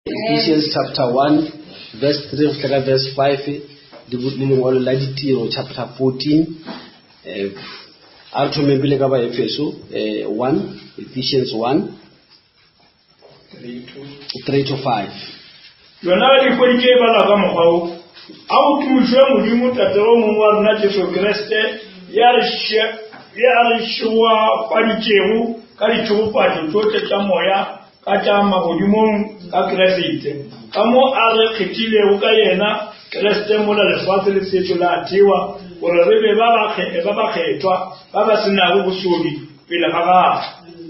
Ephesians chapter 1 verse 3 go fihla ka verse 5 le lengwalo la ditiro chapter 14 eh, a re thomeng pele ka baefeso eh, 1 Ephesians 1 3 to 5 Yona dikgwedi tše bala ka mokgwa wo a go tumišwe Modimo Tatego Mong wa rena Jesu Kriste ya re ya re šegofaditšego ka ditšhegofatšo tšohle tša moya ka tša magodimong ka Kriste, ka mo a re kgethilego ka yena Kriste mola lefase le sešo la thewa, gore re be ba ba bakgethwa, ba ba se nago bosodi pele ga gagwe.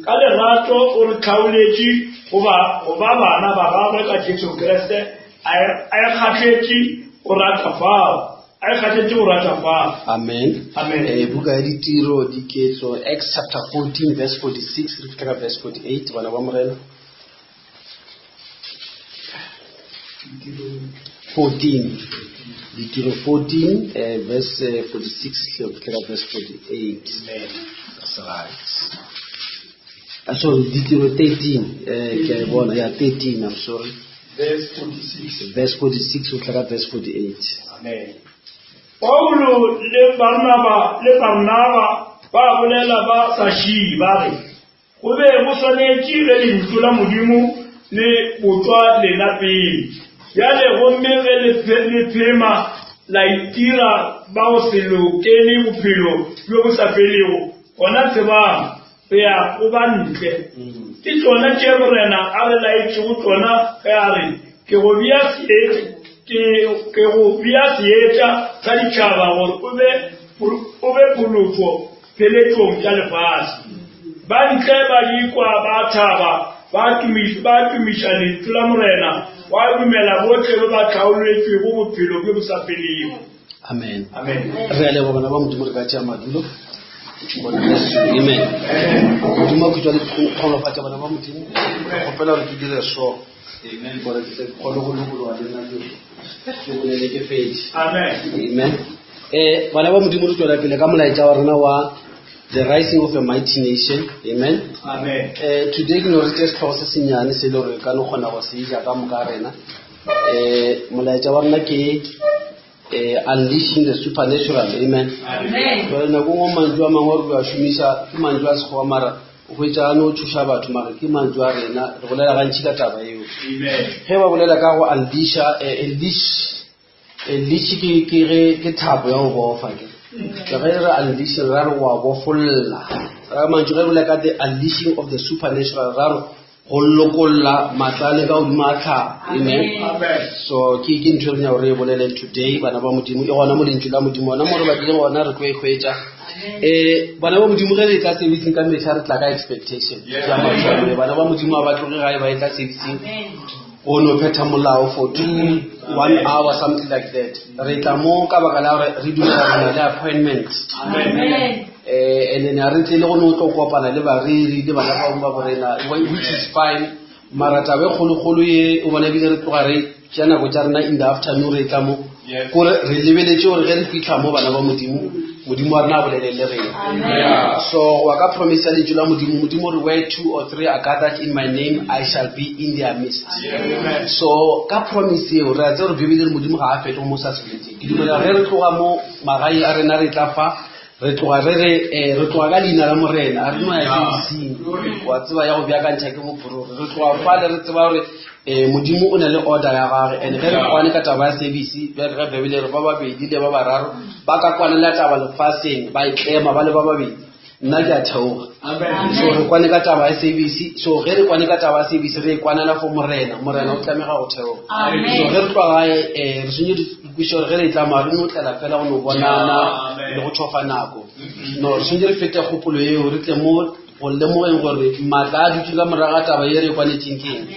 Ka lerato o re hlaoletše go ba go ba bana ba gagwe ka Jesu Kriste, a ikgahletše go rata fao. A ikgahletše go rata fao. Amen. Amen. Eh, buka ya ditiro diketso Acts chapter 14 verse 46 re fihla ka verse 48 bana ba morena 14 ditiro 14 eh, verse eh, 46 re fihla ka verse 48 that's right Ah, sorry ditiro 13 eh, ke a e bona ya 13 i'm sorry Verse 46. verse 46 go tla ka verse 48 Amen. Paulo le Barnaba le Barnaba ba bolela ba sa šie ba re go be go swanetše ge lentšu la Modimo le botšwa lena pele. Bjale gomme ge le phe- le phema la itira ba go se lokele bophelo bjo bo sa felego, gona tsebang re ya go ba ntle. Ke tšona tše Morena a re laetšego tšona ge a re, Ke go bea seetša, ke, ke go bea seetša sa ditšhaba gore o be, o be phološo pheletšong tša lefase. Ba ntle ba di kwa ba thaba, ba tumiša, ba tumiša lentšu la Morena, gwa dumela bohle ba ba hlaoletšwego bophelo bjo bo sa felego. amen Amen. re a leboga bana ba modimo re ka tšea madulo God bless you. amen modimo a khutšwa le tlhonolofatša bana ba modimo ke kgopela gore ke dire so gore ke tle ke kgone go lokologa le nna ke ke bolele ke fetše Amen. amen um bana ba modimo re tswela pele ka molaetša wa rena wa the rising of a mighty nation amen Amen. um today ke no re tše setlhogo se sennyane se e le gore re ka no kgona go se ja ka moka ga rena um molaetša wa rena ke um unleashing the supernatural amen jale nako ngwe mantšu a mangwe re a šomiša ke mantšu a sekgowa mara o hwetša a no thuša batho mara ke mantšu a rena re bolela gantši ka taba eo ge ba bolela ka go unleasha eh, unleash unleash ke ke ge ke thapo ya go bofa ke ke ge re unleash ra re wa bofolla ra mantšu ge re bolela ka the unleashing of the supernatural ra re go lokolla maatla a le ka godimo a tlhago amen so ke ke ntho e re nyaka gore e bolele today bana ba modimo e gona mo lentšu la modimo gona mo re batlileng gona re tlo e hwetša um bana ba modimo ge re tla servicing ka mehla re tla ka expectation ya mathomo bana ba modimo a ba tloge gae ba e tla servicing go no phetha molao for two one hour something like that re tla mo ka baka la gore re dumela re na le appointment eh and then a re tle le go no tlo kopana le bareri le bana ba bangwe ba borena which is fine mara taba e kgolokgolo ye o bona ebile re tloga re tša nako tša rena in the afternoon re tla mo kore re lebeletše gore ge re fitlha mo bana ba modimo modimo wa rena a bolele le rena so wa ka promise ya lentšu la modimo modimo re where two or three are gathered in my name i shall be in their midst so ka promise eo re a tseba gore bibele re modimo ga a fetoge mo sa se boletseng ke dumela ge re tloga mo magae a rena re tla fa re tloga re re eh, re tloga ka leina la morena a re no ya servicing wa tseba ya go beakantšha ke bophorore re tloga fale re tseba gore um modimo o na le order ya gage and ge re kwane ka taba ya service bjale ge bebele re ba babedi le ba bararo ba ka kwanela taba lefaseng ba e tlema ba le ba babedi nna ke a theoga so re kwane ka taba ya service so ge re kwane ka taba ya service re e kwanela for morena morena o tlamega go theoga so ge re tloga gae um re swanetse re kweša gore ge re e tlama re no tlela fela go no bonana le go thofa nako no re swanetse re fete kgopolo eo re tle mo go lemogeng gore maatla a dutse ka morago ga taba ye re e kwanetseng ke eng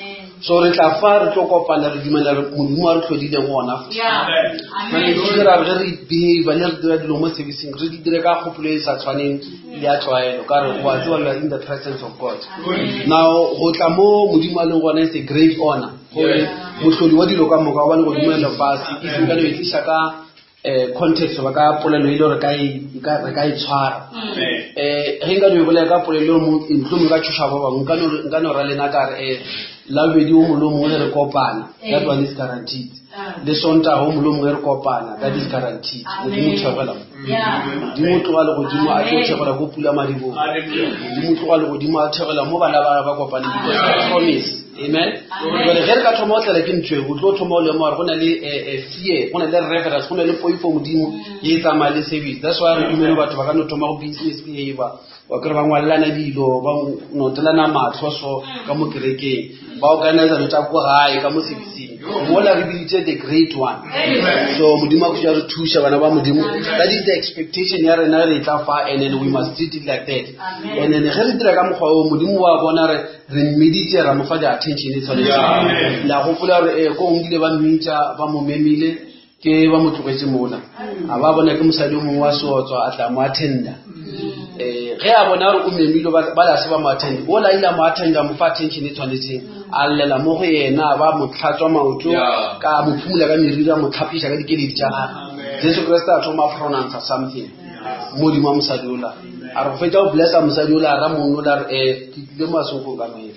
so re tla fa re tlo kopana re dumela re modimo a re tlhodileng gona fa jale ra re ge re behave le re dira dilo mo servicing re di dire ka kgopolo e sa tshwaneng le ya tlwaelo ka re wa tseba we are in the presence of god now go tla mo modimo a leng gona is a great honor gore mohlodi wa dilo ka moka wa legodimo le lefase e seng ka no e tliša ka um context goba ka polelo e le gore re ka e tshwara um ge nka no e bolela ka polelo e mohlomongwe ka tšhoša ba bangwe nka no ra lena ka re um labobedi o mongwe le o mongwe ge re kopana that one is guaranteed le sontaga o mongwe le o mongwe re kopana that is guaranteed modimo thegela modimo o tloga legodimo a tlo thegela ko pula madibong modimo o tloga legodimo a thegela mo bana ba ba kopane because promise amen jale ge re ka thoma go tlela ke ntho e o tlo thoma o lemoga gore go na le eh, eh, fear go na le reverence go na le poifo modimo ye e tsamaya le service that's why re dumele batho ba ka no thoma go business behavior wa kry ba ngwalelana dilo ba notelana matlho so ka mo kerekeng ba organize dilo tsa ko gae ka mo serviceng mola re biditse the great one so modimo a khuša re thuša bana ba modimo that is the expectation ya rena re tla fa and then we must treat it like that and then ge re dira ka mokgwa o modimo wa bona re re mmiditse ra mo fa di-attention e tshwanetse la gopola gore ee ko nkile ba mmitša ba mo memile ke ba mo tlogetse mola a ba bona ke mosadi o mongwe wa seotswa a tla mo attenda um ge a bona gore o memile ba la se ba mo attenda o la ile a mo attenda mo fa attention e tshwanetseng a llela mo go yena ba mo tlhatswa maoto ka mo phumula ka meriri a mo tlhapiša ka dikeledi tša gagwe jesu kriste a thoma pronouncer something modimo wa mosadi ola a re go fetsa go blessa mosadi ola a ra monno ola re um ke tlile mo a seng go kamele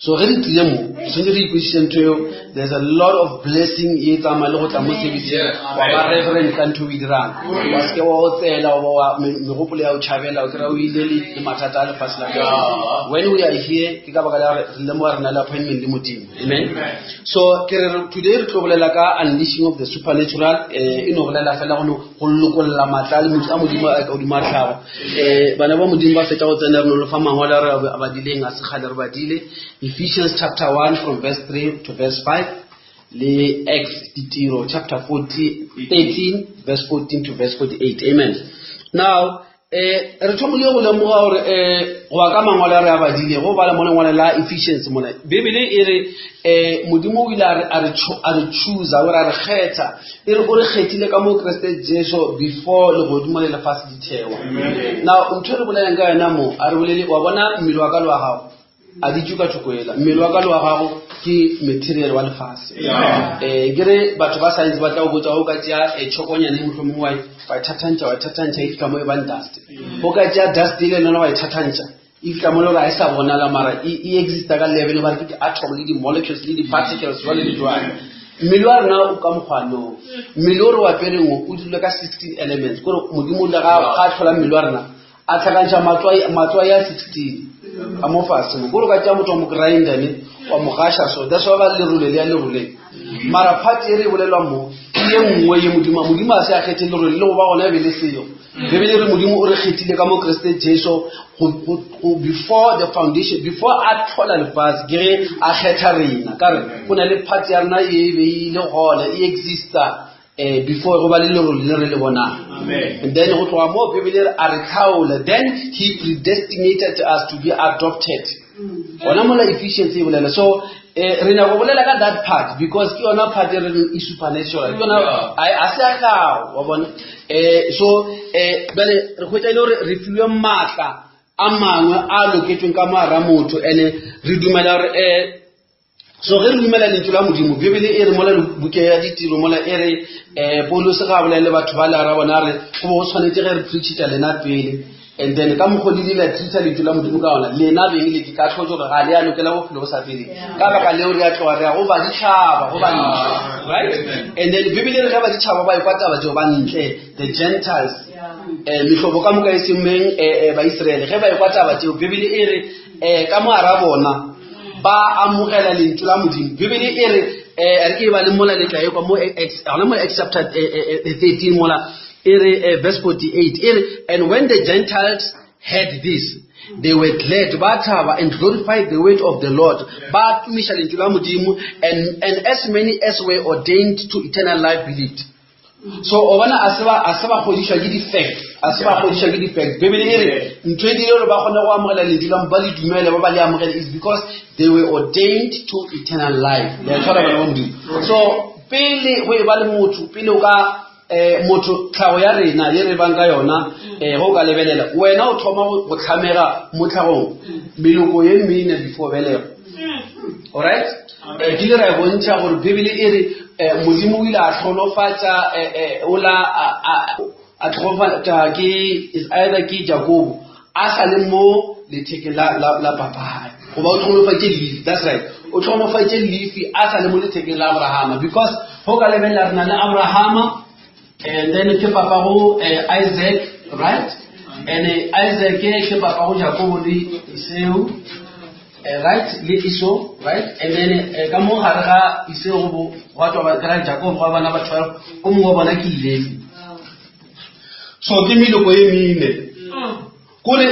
so ge re tlile mo re tshwanetse re ikwešiše ntho eo there's a lot of blessing e tsamaya le go tla mo serviceng wa ba reverend ka ntho o e dirang wa seke wa otsela wa wa megopolo ya o tšhabela o kry-a o ile le mathata a lefatshe la when we are here ke ka baka la re lemoga re na le appointment le modimo amen so ke re today re tlo bolela ka unleashing of the supernatural eh, e no bolela fela go go lokolla maatla a modimo a godimo a tlhago um bana ba modimo ba fetsa go tsena re no lefa mangwalo a re a badileng a sekgale re badile ephesians chapter 1 from verse 3 to verse 5 le acts ditiro chapter 14, 13 verse 14 to verse 48 amen now eh re thomile go lemoga gore eh go ya ka mangwalo a re a badile go bala mo lengwalo la Ephesians mona Bibele e re eh modimo o ile a re a re a re choose a re kgetha e re o re kgethile ka mo Kriste Jesu before legodimo le lefatshe di thewa now ntho e re bolelang ka yona mo a re bolele wa bona mmele wa ka le wa gago a di tšuka thoko ela mmele wa ka le wa gago ke material wa lefase um ke re batho ba science ba tla go botsa o ka tšea eh, tšhokonyane mohlomongwe wa wa e thathantšha wa e thathantšha e fitlha mo e bang dust o ka tšea dust e le nona wa e thathantšha e fitlha mo le gore ga e sa bonala mara e e exista ka level ba re ke di-atom le di-molecules le di-particles jwale le jwale mmele wa rena o ka mokgwanong mmele o re o apereng o o dirilwe ka 16 elements kore modimo le ga ga a tlhola mmele wa rena a tlhakantšha matswai a 16 a mo fase mo kore o ka tšea motho wa mo grinder ne wa mo gaša so that's why ba lerole le ya leroleng mara part e re e bolelwang mo ke ye nngwe ye modimo modimo a se a kgethe lerole le go ba gona e be le seyo bebele re modimo o re kgethile ka mo kreste jesu before the foundation before a tlhola lefatshe ke ge a kgetha rena ka re go na le part ya rena e be e le gona e exista um before go ba le lerole le re le bonang and then go tloga moo bebele re a re tlhaola then he predestinated us to be adopted gona mola efficiency e bolela so eh, re nyako bolela ka that part because ke yona part e re reng e supernatural ke yona a se ya tlhago wa bona um so um bjale re hwetša e le gore re filwe maatla a mangwe a loketsweng ka moara motho and-e re dumela gore um so ge re dumela lentšu la modimo bibele e re mola buke ya ditiro mola e re um paulose ga a bolele batho ba le ra bona re go bo go tshwanetse ge re preachitša lena pele and then ka mokgwa le ile la treata lentšu la modimo ka ona lena beng le ke ka tlhotse gore ga le a lokela bophelo bo sa feleng ka baka leo re a tloga re ya go baditšhaba go bantle right and then bibele re ge baditšhaba ba ekwa taba tseo bantle the gentiles um mehlobo ka moka e seng meng baiseraele ge ba ekwa taba tseo bibele e re um ka mogara bona ba amogela lentšu la modimo bibele e re um re ke e ba le mola letla ekwa mo gona mo acts chapter 13 mola e re verse 48 e re and when the gentiles heard this they were glad ba thaba and glorified the word of the lord ba tumiša lentšu la modimo and, and as many as were ordained to eternal life believed so o bona a se ba a se ba kgodišwa ke di-facts a se ba kgodišwa ke di-facts bibele e re ntho e dire gore ba kgone go amogela lentšu la ba le dumele ba ba le amogele is because they were ordained to eternal life le a tshwara bana ba modimo so pele go e ba le motho pele o ka um motho tlhago ya rena ye re bang ka yona um ge o ka lebelela wena o thoma go tlhamega mo tlhagong meloko ye mene before belego. Alright? Eh, ke ile ra e bontšha gore Bibele e re eh, Modimo o ile a hlolofatša eh, eh, ola a, a, a tlhogofatša ke is either ke Jakobo a sa le mo lethekeng la, la, la papae goba o tlhogonofatše Lefi that's right o tlhogonofatše Lefi a sa le mo lethekeng la Abrahama because go ka lebelela re na le Abrahama and then ke papago eh, Isaac right and eh, Isaac ke papago Jakobo le Esau eh, right le Esau right and then eh, ka mo gare ga Esau go gwa tswa ba kry Jakobo gwa bana ba 12 o mongwe wa bona ke Lefi so ke meloko e mene kore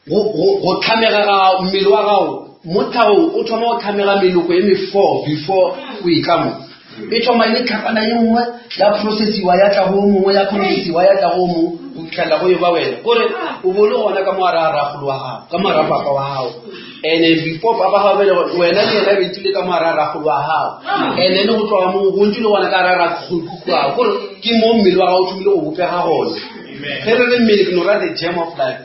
go tlhamega ga mmele wa gago mo tlhagong o thoma go tlhamega meloko e me-four before o e tla mo e thoma e le tlhakana ye nngwe ya processiwa ya tla go mongwe ya processiwa ya tla go mongwe go fitlhelela go e ba wena kore o bo le gona ka mo ara ragolo wa gago ka mo ara papa wa gago and before papa gago bele wena le yena be tsile ka mo ara ragolo wa gago and then go tloga mo go ntse le gona ka ara ragolokhukhu wa gago kore ke mo mmele wa gago o thomile go bopega gona ge re re mmele ke no ra the gem of life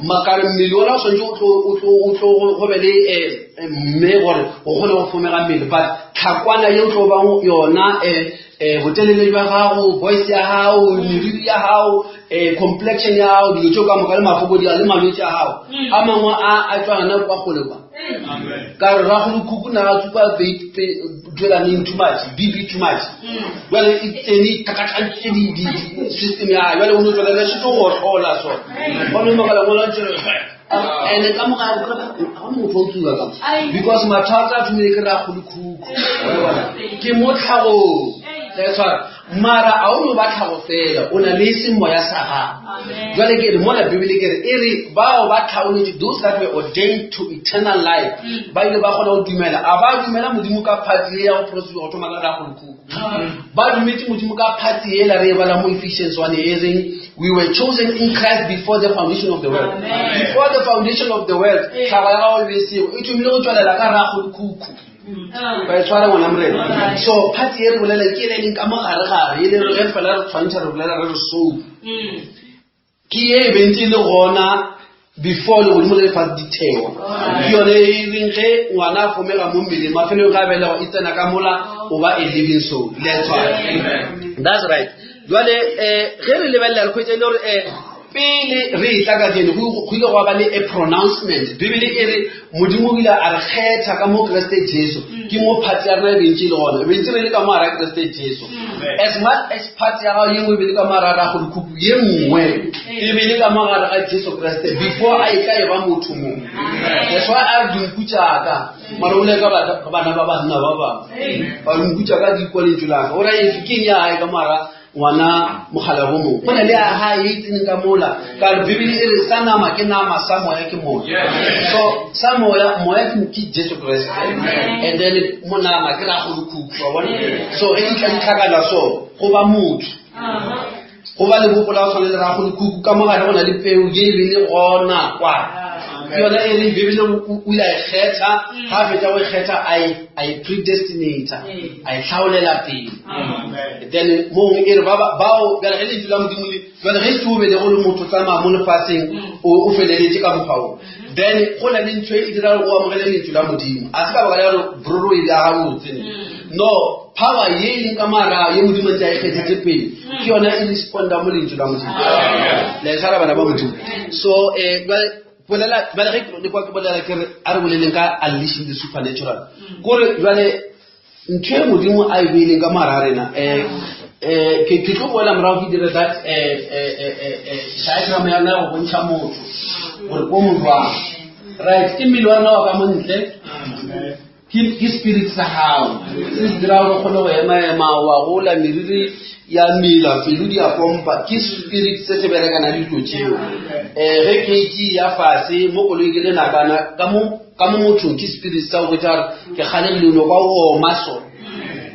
makare mmele ona o tshwanetse o tlo go be le eh, mme gore o kgone go fomega mmele but tlhakwana ye o tlo bang yona um botelele jwa gago voice ya gago meriri ya gago um complexion ya gago dilo tseo ka moka le mafokodi a le malwetse a gago mm. a mangwe a a tswana kwa kgole kwa ka re ragolokhukhu na a tsupa duelaneng too much bp too much jale e tsene tlhakatlhantse system ya jale o ne tswelela se tlo go tlhola so gone makala ngwana ntse ene ka moga ga motho o tsuba ka because mathata a thomile ke ra go lekhukhu ke mo tlhagong tshwara mara a o no ba tlhago fela o na le semoya sa gago jwale ke re mola bibele ke re e re bao ba tlhaoletse those that were ordained to eternal life mm. ba ile ba kgona go dumela a ba dumela modimo ka phatsi ya go phorosiwa go thoma ka ra go lekhukhu ba dumetse modimo ka phatsi ela re e bala mo ephesians 1 e reng we were chosen in christ before the foundation of the world Amen. before the foundation of the world tlhago ya gago e be sego e thomile go tswelela ka rago dikhukhu ba e tshwara ngwana morena so phatsi e re bolela ke ele leng ka mo gare-gare e le re ge fela re tshwantsha re bolela re re soul mm. ke ye e bentse e le gona before legodimo le lefatshe di thewa ke yone e reng ge ngwana a fomega mo mmeleng mafelong ga a belegwa e tsena ka mola o ba a living soul le a tshwana that's right jale um ge re lebelela re kgwetsa e le gore um pele re e tla ka jeno go ile go ba le a pronouncement bibele e re modimo o ile a re kgetha ka mo keresete jesu ke mo phatsi ya rena e bentse e le gona e bentse re le ka mo ara keresete jesu as much as phatsi ya gago ye nngwe e be le ka mo ara rago dikhupu ye nngwe e be le ka mo gare ga jesu keresete before a e tla e ba motho mo that's why a re dinku tšaka mara o le ka bana ba banna ba bangwe ba dinku tšaka di ikwa lentšu laka o ra efe ke eng ya gae ka mo ara ngwana mogala bo mongwe go na le a ga e tseneng ka mola ka re bibele e re sa nama ke nama sa moya ke moya so sa moya moya ke jesu kreste and then mo nama ke ra go lekhukhu wa bona so e di tla di tlhakana so go ba motho go ba lebopo la go tshwana le ra go lekhukhu ka mogare go na le peo ye e bele gona kwa ke yone e reng bibele o ile a e kgetha ga a fetsa go e kgetha a e a e predestinata a e tlhaolela pele then mongwe e re bao bjale ge lentšu la modimo le jale ge se o belego le motho tsamaya mo lefatsheng o feleletse ka mokgwa o then go na le ntho e e dira gore o amogele lentšu la modimo a se ka baka la gore broro e ya gabotse no power ye e leng ka mara ye modimo ntse a e kgethetse pele ke yona e responda mo lentšu la modimo la e tshwara bana ba modimo so um bolela bjale ge ke kwa ke bolela ke re a re boleleng ka unleashing the supernatural kore jale ntho e modimo a e beileng ka mogare a rena um um ke tlo boela morago ke dire that um diagram ya rena go bontšha motho gore ko mo jwang right ke mmele wa rena wa ka mo ntle ke spirit sa gago se se dira gore kgone go ema-ema wa gola meriri ya mela pelo di a pompa ke spirit se se berekana le dilo tseo um ge keiti ya fase mo koloi ke le nakana ka mo mothong ke spirit sa go botsa gore ke kgale leno kwa o oma so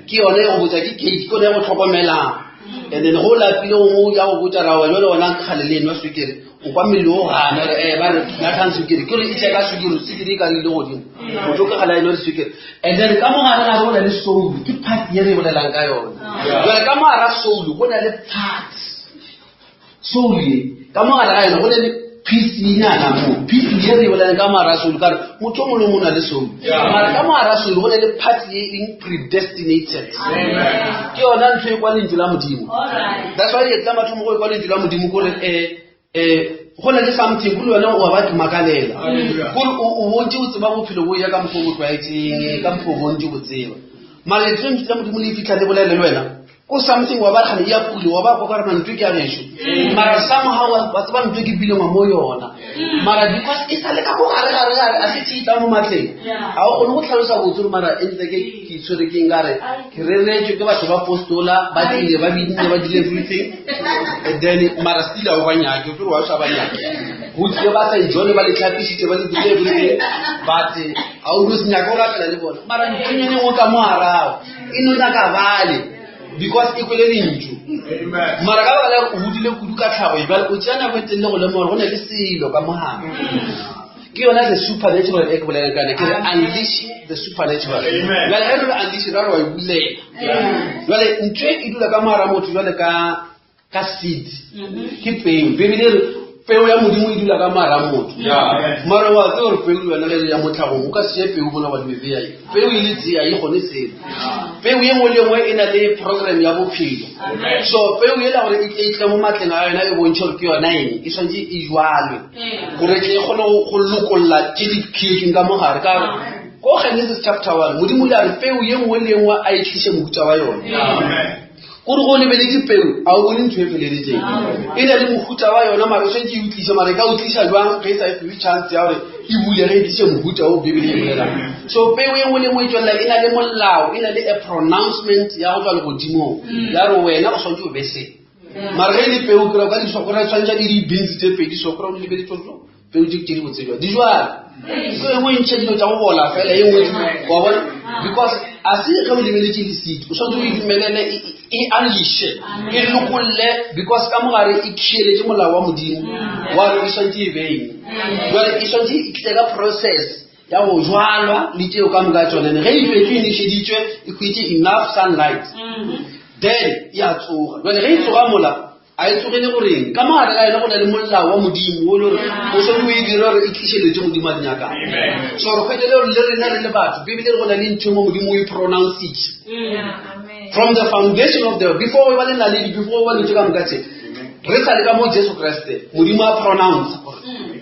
ke yone go botsa ke keiti ke yone ya go tlhokomelang and then go lapile gongwe ya go botsa rawa jale gona kgale le enwa swekere o kwa mmele o gana re eh ba re latlhang sukiri ke re e tle ka sukiri sukiri e ka le godimo motho ka gala eno re sukiri and then ka mogare ga go na le soul ke part ye re bolelang ka yone jale ka mogara soul go na le part soul ye ka mogare ga yone go na le piecenyana mo piece ye re e bolelang ka moara soul ka re motho o mongwe le mongwe o na le soul mara ka moara soul go ne le part ye e leng predestinated ke yona ntho e kwa lentšu la modimo that's why letla mathomo go e kwa lentšu la modimo kore um um go na le something kore wena wa ba makalela kore o bontse o tseba bophelo bo ya ka mokgwa o bo tlwaetseng ka mokgwa o bontse bo tseba mara lentšu la modimo le fitlha le bolele le wena ko something wa ba kgane ya pule wa ba kwa ka rena ntho ke ya gešo mara somehow wa tseba ntho ke bilengwa mo yona mara because e sa le ka mo gare gare gare a se tšhita mo matleng ga o kgone go tlhalosa botse gore mara e ntse ke ke itshwere ke eng ka re ke reretswe ke batho ba postola ba tlile ba binne ba dile everything and then mara still ga o ba nyake o tsere wa sa ba nyake go tlile ba sa ijone ba le tlhapisitse ba le dirile everything but ga o se nyake go rapela le bona mara nthonyane nngwe ka mo arago e no nyaka bale because e kwele lentšu mara ka baka la gore o godile kudu ka tlhago e bjale o tšea nako e telele go lemoga gore go ne le selo ka mogare ke yona the supernatural e ke bolelang ka yona ke re unleash the supernatural jale ge re re unleash ra re wa e bulela jale ntho e e dula ka mogara motho jale ka ka seed ke peo bebele re peo ya modimo e dula ka mara motho mara wa tse gore peo le yona ge ya motlhagong o ka sie peo bona wa dibebea e peo e le tseya e gone selo peo ye nngwe le nngwe e na le program ya bophelo so peo ela gore e tle e tle mo matleng a yona e bontšhe gore ke yona eng e tshwanetse e jwalwe gore tle e kgone go lokolola tse di khietsweng ka mogare ka gore ko genesis chapter 1 modimo o ile a re peo ye nngwe le nngwe a e tlise mohuta wa yone kore go lebeletše peo a o bone ntho e feleleditseng e na le mohuta wa yona mara o tshwanetse e utlwise mara e ka utlwisa jwang ge e sa e fiwe chance ya gore e bule ge e tlise mohuta o bebele e bolelang so peo e nngwe le nngwe e tswelela e na le molao e na le a pronouncement ya go tswa legodimong ya gore wena o tshwanetse o be se mara ge e le peo kry ka disokora tshwanetse di di-beans tse pedi sokora o di lebeletse peo tse di botse jwa di jwale so e nngwe e ntšha dilo tsa go bola fela e nngwe wa bona because a se ge o lebeletse le seed o tshwanetse o e dumelele e unleashe e lokolle because ka mogare e khieletse molao wa modimo wa re e tshwanetse e beng jale e tshwanetse e tle ka process ya go jwalwa le tseo ka moka tsone ge e fetswe e nešeditswe e hwetše enough sunlight then ya tsoga jale ge e tsoga mola a e tsogele goreng ka mogare ga yona go na le molao wa modimo o le gore o sone o e dira gore e tlišeletse modimo a di nyakang so re kgwetele gore le rena re le batho bibele re go na le ntho mo modimo o e pronouncitse from the foundation of the before o ba le naledi before o ba letse ka moka tse re sa le ka mo jesu kreste modimo a pronounce gore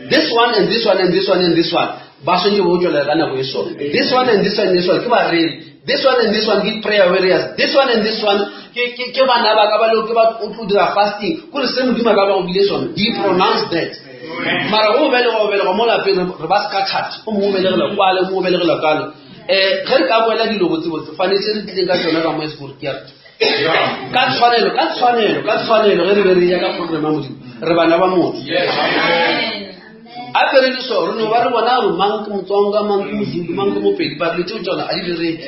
this one and this one and this one and this one ba tshwanetse bo tswelela ka nako e sone this one and this one and this one ke bareri this one and this one ke prayer warriors this one and this one ke bana ba ka ba le ke ba o tlo dira fasting kore se modimo a ka ba go bile sone he pronounce that mara go belega o belega mo lapeng re ba scattered o mongwe o belegela kwale o mongwe o belegela kwale um ge re ka boela dilo botsebotse fanetse re tlileng ka tsone ka mo esebore ke ka tshwanelo ka tshwanelo ka tshwanelo ge re be re ya ka program ya modimo re bana ba motho a pere le so re no ba re bona gore mang ke motsonga mang ke mozulu mang ke mopedi ba dilo tseo tsona a di bereke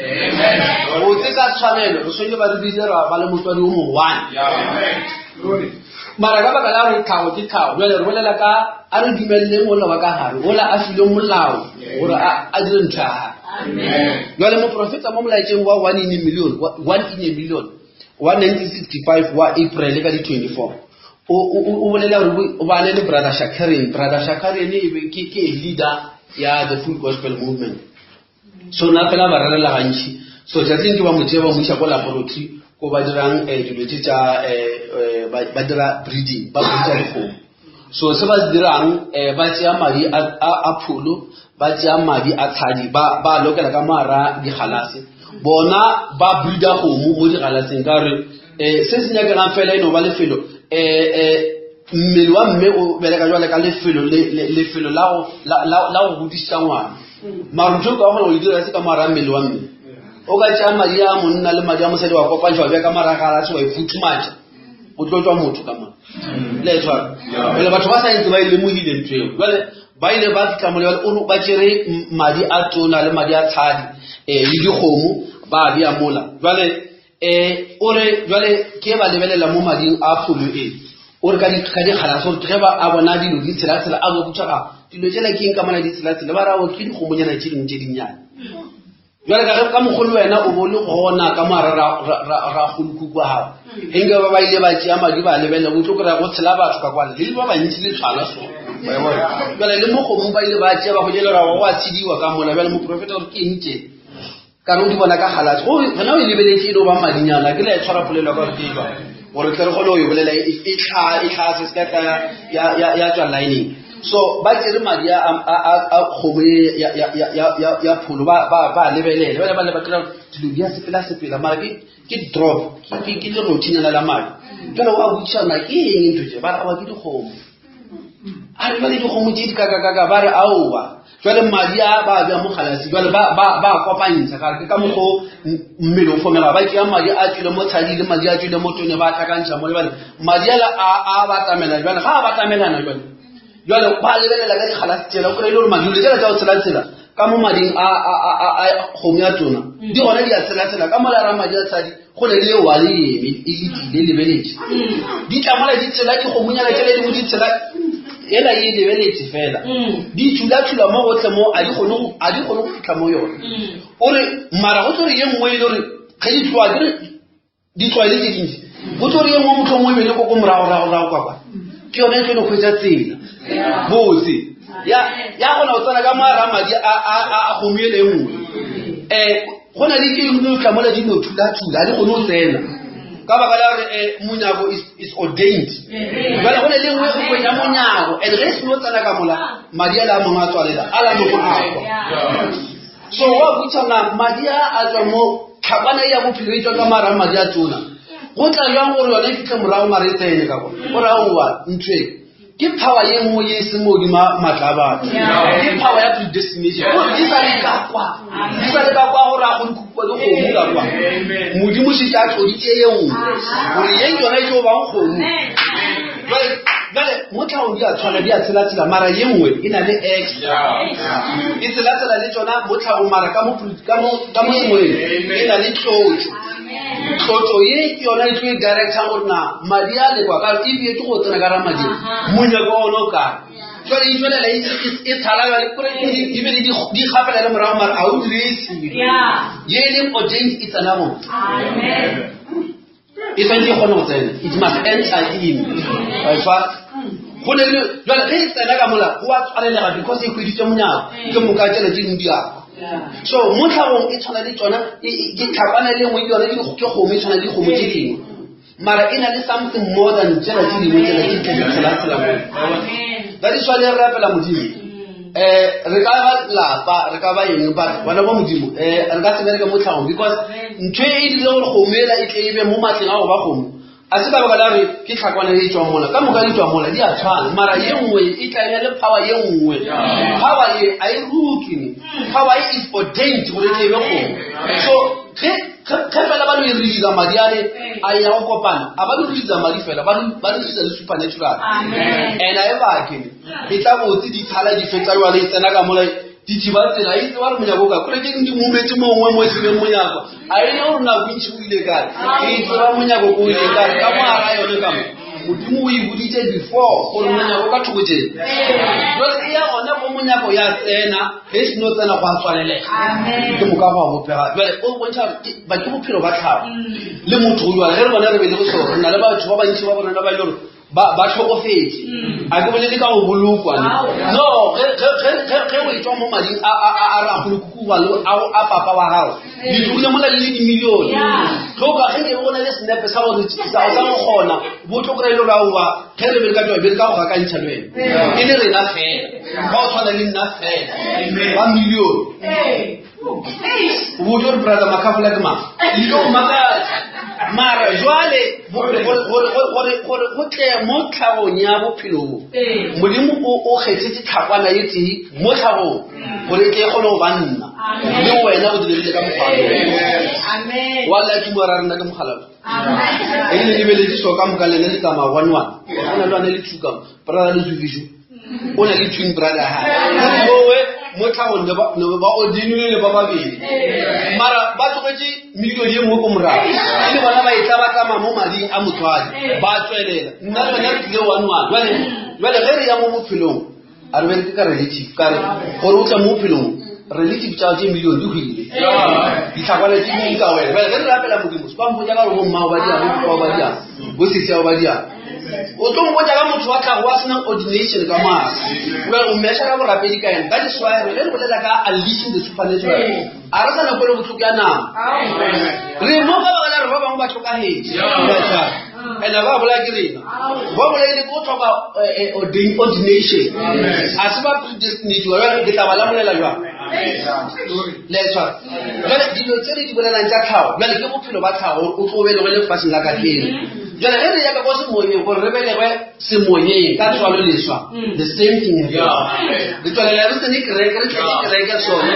botse ka tshwanelo re tshwanetse ba re bile ra ba le motswadi o mongwe mara ka baka la gore tlhago ke tlhago jale re bolela ka a re dumeleleng ola wa ka gare ola a fileng molao gore a dire ntho ya gage jale moprofeta mo molaetseng wa one in a million one in a million wa 1965 wa april ka di-24 o bolela gore o bane le brother shakarin brother shakarin e ke a leader ya the full gospel movement so na fela ba rerela gantši so tšatšing ke ba mo tšea ba mo iša ko laboratory ko ba dirang eh, dilo tše tša eh, eh, ba dira breeding ba breeda dikgomo so se ba se dirang ba tšea madi a pholo ba tšea madi a tshadi ba ba lokela ka moara digalase bona ba breeda kgomo mo digalaseng ka gore um se se nyakegang fela e no ba lefelo um mmele wa mme o bereka jwale ka lefelo lefelo la go godiša ngwana mara ntho o ka kgona go e dira se ka moara mmele wa mme o ka tšea madi a monna le madi a mosadi wa kopantšha wa bja ka maragalase wa e futhumatša o tlo tswa motho ka mona le e tshwara jale batho ba science ba e lemogile ntho eo jale ba ile ba fitlha mole o ba tšere madi a tona le madi a tshadi um le dikgomo ba bea mola jale um o re jale ke ba lebelela mo mading a pholo e o re ka dikgalase gore ge ba a bona dilo di tshelatshela a bo ga dilo tsela ke eng ka mona di tshelatshela ba rao ke dikgomonyana tse dingwe tse dinnyane jale ka ge ka mogolo wena o bo le gona ka moara ragolokuku wa gago e nke ba ba ile ba tšea madi ba lebelela o tlo kry-a go tshela batho ka kwane le ba bantsi le tshwana so Jale le mo kgomong ba ile ba tšea ba go jele ra go a tshediwa ka mola. Jale moprofeta gore ke eng tše? Ka re o di bona ka galase. Go gona o e lebeletse e no ba madinyana. Ke le tshwara polelo ka gore ke jwang. Gore tle re kgone go e bolela e tlha se se ka tla ya tswa lining. So ba tsere madi a kgomo e ya pholo ba lebelele. Ba ba kry dilo di a sepela sepela mara ke drop ke lerothinyana la madi. Jale wa botšišana ke eng ntho tše? Ba re aowa ke dikgomo. A re jale dikgomo tše di kakakaka ba re aowa. Jale madi a ba bja mo galase jale ba kopantsha ka ke ka mokgo mmele o fomela ba tšea madi a tswile mo tshadi le madi a tswile mo tone ba tlhakantšha mo jale madi ala a batamela jale ga a batamelana jale jale ba lebelela ka digalase tsela o kry-e le gore madi le tsela tsa go tshela-tshela ka mo mading a kgomo ya tona di gona di a tshela-tshela ka mola ra madi a tshadi go ne le wa le eme e letile lebeletše di tlamola di tshela dikgomonyana tšele dingwe di tshela ela e lebeletse fela di thula-thula mo gotlhe mo a di kgone go fitlha mo yone o re mara go tlo re ye nngwe e le gore ge di tloa ke re di tlwaele tse dintsi go tlo re ye nngwe motlho mongwe ebele ko ko moragoragorago kwa kwa ke yone e tlo no kgwetsa tsela botse ya kgona go tsena ka moara madi a kgomo ele e nngwe um go na le ke dingwe tlamola di no thula-thula ga di kgone go tsena ka baka la gore monyako is ordained. Jale go ne le nngwe go kwenya monyako and ge e seno tsena ka mola madi a le a mongwe a tswalela a la mongwe a kwa. So wa botšana madi a a tswa mo tlhakwana e ya bophelo e tswa ka mara madi a tsona. Go tla jwang gore yone e fitlhe morago mare e tsene ka kwa. Gore aowa ntho e ke power ye nngwe ye e seng modimo maatla a batho. Ke power ya predestination. Gore di sa le ka kwa. Di sa le ka kwa gore a go dikhupa dikgomo ka kwa. Modimo šetše a tloditše ye nngwe. Gore ye yona e tlo bang kgomo. Jale mo tlhagong di a tshwana di a tshela-tshela mara ye nngwe e na le extra. E tshela-tshela le tsona mo tlhagong mara ka mo semoyeng e na le tlotso. Tlotso ye ke yona e tlo e directa gore na madi a lekwa ka e bile ke go tsena ka ra madi monyako wa ona o kae. Jwale e tswelela e tshala jwale kore di be di gapela le morago mara a o dire selo. Ye e leng ordained e tsena mo. E tshwanetse e kgone go tsena. It must enter in. Wa e tshwara? Go ne le jwale ge e tsena ka mola go a tswalelega because e hweditse monyako ke moka tšele tse dingwe di a kwa. So mo tlhagong e tshwana le tsona ke tlhakwana le nngwe ke yone ke kgomo e tshwana le dikgomo tse dingwe. Mara e na le something more than tsela tse dingwe tsela tse di tshela-tshela mo. That is why le re rapela Modimo. Re ka ba lapa, re ka ba eng, but bana ba Modimo, re ka se bereke mo tlhagong because ntho e e dirile gore kgomo ela e tle e be mo matleng a go ba kgomo. A se ka baka la re ke tlhakwana e tswang mola, ka moka di tswa mola, di a tshwana. Mara ye nngwe e tla e le power ye nngwe. Power ye a e rutwe ne. Power ye is ordained gore e tle e be kgomo. So ge fela ba no e release madi ale a ya go kopana, a ba no release madi fela, ba release le supernatural. And a e bake ne. E tla botse di tshala di fetsa jwale e tsena ka mola di thiba tsela e tseba re monyako ka kore ke di mumetse mongwe mo e sebeng monyako a e le gore nako ntši o ile kae e tseba monyako ko o ile kae ka moara yone ka mo modimo o e boditse before gore monyako ka thoko tse jwale e ya gone go monyako ya tsena ge e seno tsena go a tswalelega ke moka go a bopega jwale o bontšha ba ke bophelo ba tlhago le motho o jwale ge re bona re be le go so re na le batho ba bantši ba bona ba e le gore ba tlhokofetse a ke bolele ka go bolokwa no ge o etswa mo mading a ragolokuku a papa wa gago le tlogile mola le le dimilione ge o ka ge ke go na le senepe sa gore sa go kgona bo tlo kry-e le gore aowa ge re be le ka tšwa be le ka go gakantšha le wena e le rena fela ba o tshwana le nna fela ba milione o botse gore brother Makhafola ke mang le tlo go makatsa mara jwale gore go tle mo tlhagong ya bophelo bo modimo o kgethetse tlhakwana ye tee mo tlhagong gore e tle e kgone go ba nna le wena o diregile ka mokgwa wa lla ke bua ra rena ke mogalapo e le lebeletse so ka moka lene le tsamaya one one go na le one le thuka brother le zuviso o na le twin brother ha owe mo tlhagong ne ba ordinile le ba babedi mara ba tlogetse milione ye nngwe ko morago e le bona ba e tla ba tsamaya mo mading a motswadi ba tswelela nna le wena re tlile one one jale jale ge re ya mo bophelong a re bereke ka relative ka re gore o tle mo bophelong relative tša tše milione di hwile ditlhakwana tse dingwe ka wena jale ge re rapela modimo se ba mpotsa ka gore bo mmao ba diang bo papa ba diang bo sesi ba diang. O tlo mpotša ka motho wa tlhago wa senang ordination ka moase. Jwale o measure borapedi ka ena. That is why re ge re bolela ka unleashing the supernatural. A re sa na kwelo bohloko ya nama. Re mo ka baka la re ba bangwe ba tlhokagetše. And ba bolaya ke rena. Ba bolaile ke go tlhoka eh, eh, ordination. A se ba predestinate. Jwale ke tla ba lamolela jwang? Le a tshwara. Jwale dilo tse re di bolelang tša tlhago, jwale ke bophelo ba tlhago o tlo belegwe lefaseng la kajeno. Jwale ge re ya ka ko semoyeng gore re belegwe semoyeng ka tswalo leswa, the same thing happens. Re tswelela re tsene kereke, re tletse kereke sone,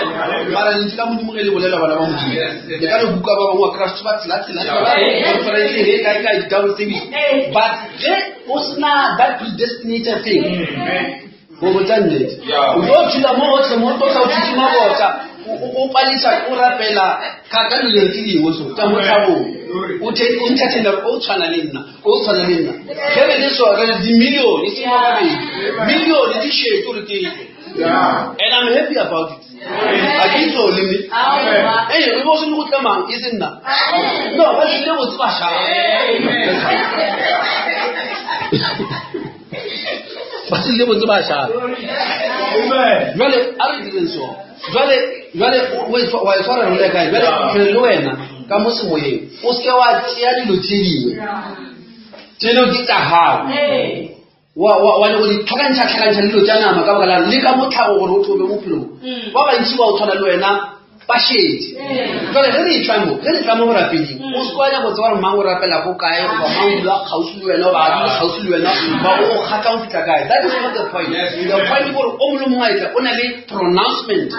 mara lentšu la Modimo ge le bolela bana ba Modimo, le ka no buka ba bangwe wa kry-a ba tsela tsela tsela, conference he kae kae di-double service. But ge o sena that predestinated thing, go botsa nnete o tlo thula mo gotlhe mo tlo tla o thutse mabota o palisa o rapela ka ka dilong tse dingwe so tsa mo tlhabong o the o nthathela o tshwana le nna o tshwana le nna ge re le so re le dimilione e seng ba babedi milione di shetse gore ke and I'm happy about it a ke tsole mme ee re bo se le go tlamang e se nna no ba tlile botse ba shaa ba tlile botse ba shaa jale a re direng so jale jale wa e tshwara role kae jale re le wena ka mo semoyeng o seke wa tšea dilo tše dingwe tše dingwe ke tsa gago wa wa wa go di tlhakantšha tlhakantšha le dilo tša nama ka baka la le ka mo tlhago gore o thobe bophelo mm. ba bantši ba o tshwana le wena ba šetse jale ge re etla mo ge re tla mo borapeding o se kwa nyako tseba gore mang o rapela ko kae goba mang o dula kgauswi le wena goba a dule kgauswi le wena ba o kgatla go fitlha kae. That is not the point. The point ke gore o mongwe le mongwe a etla o na le pronouncement.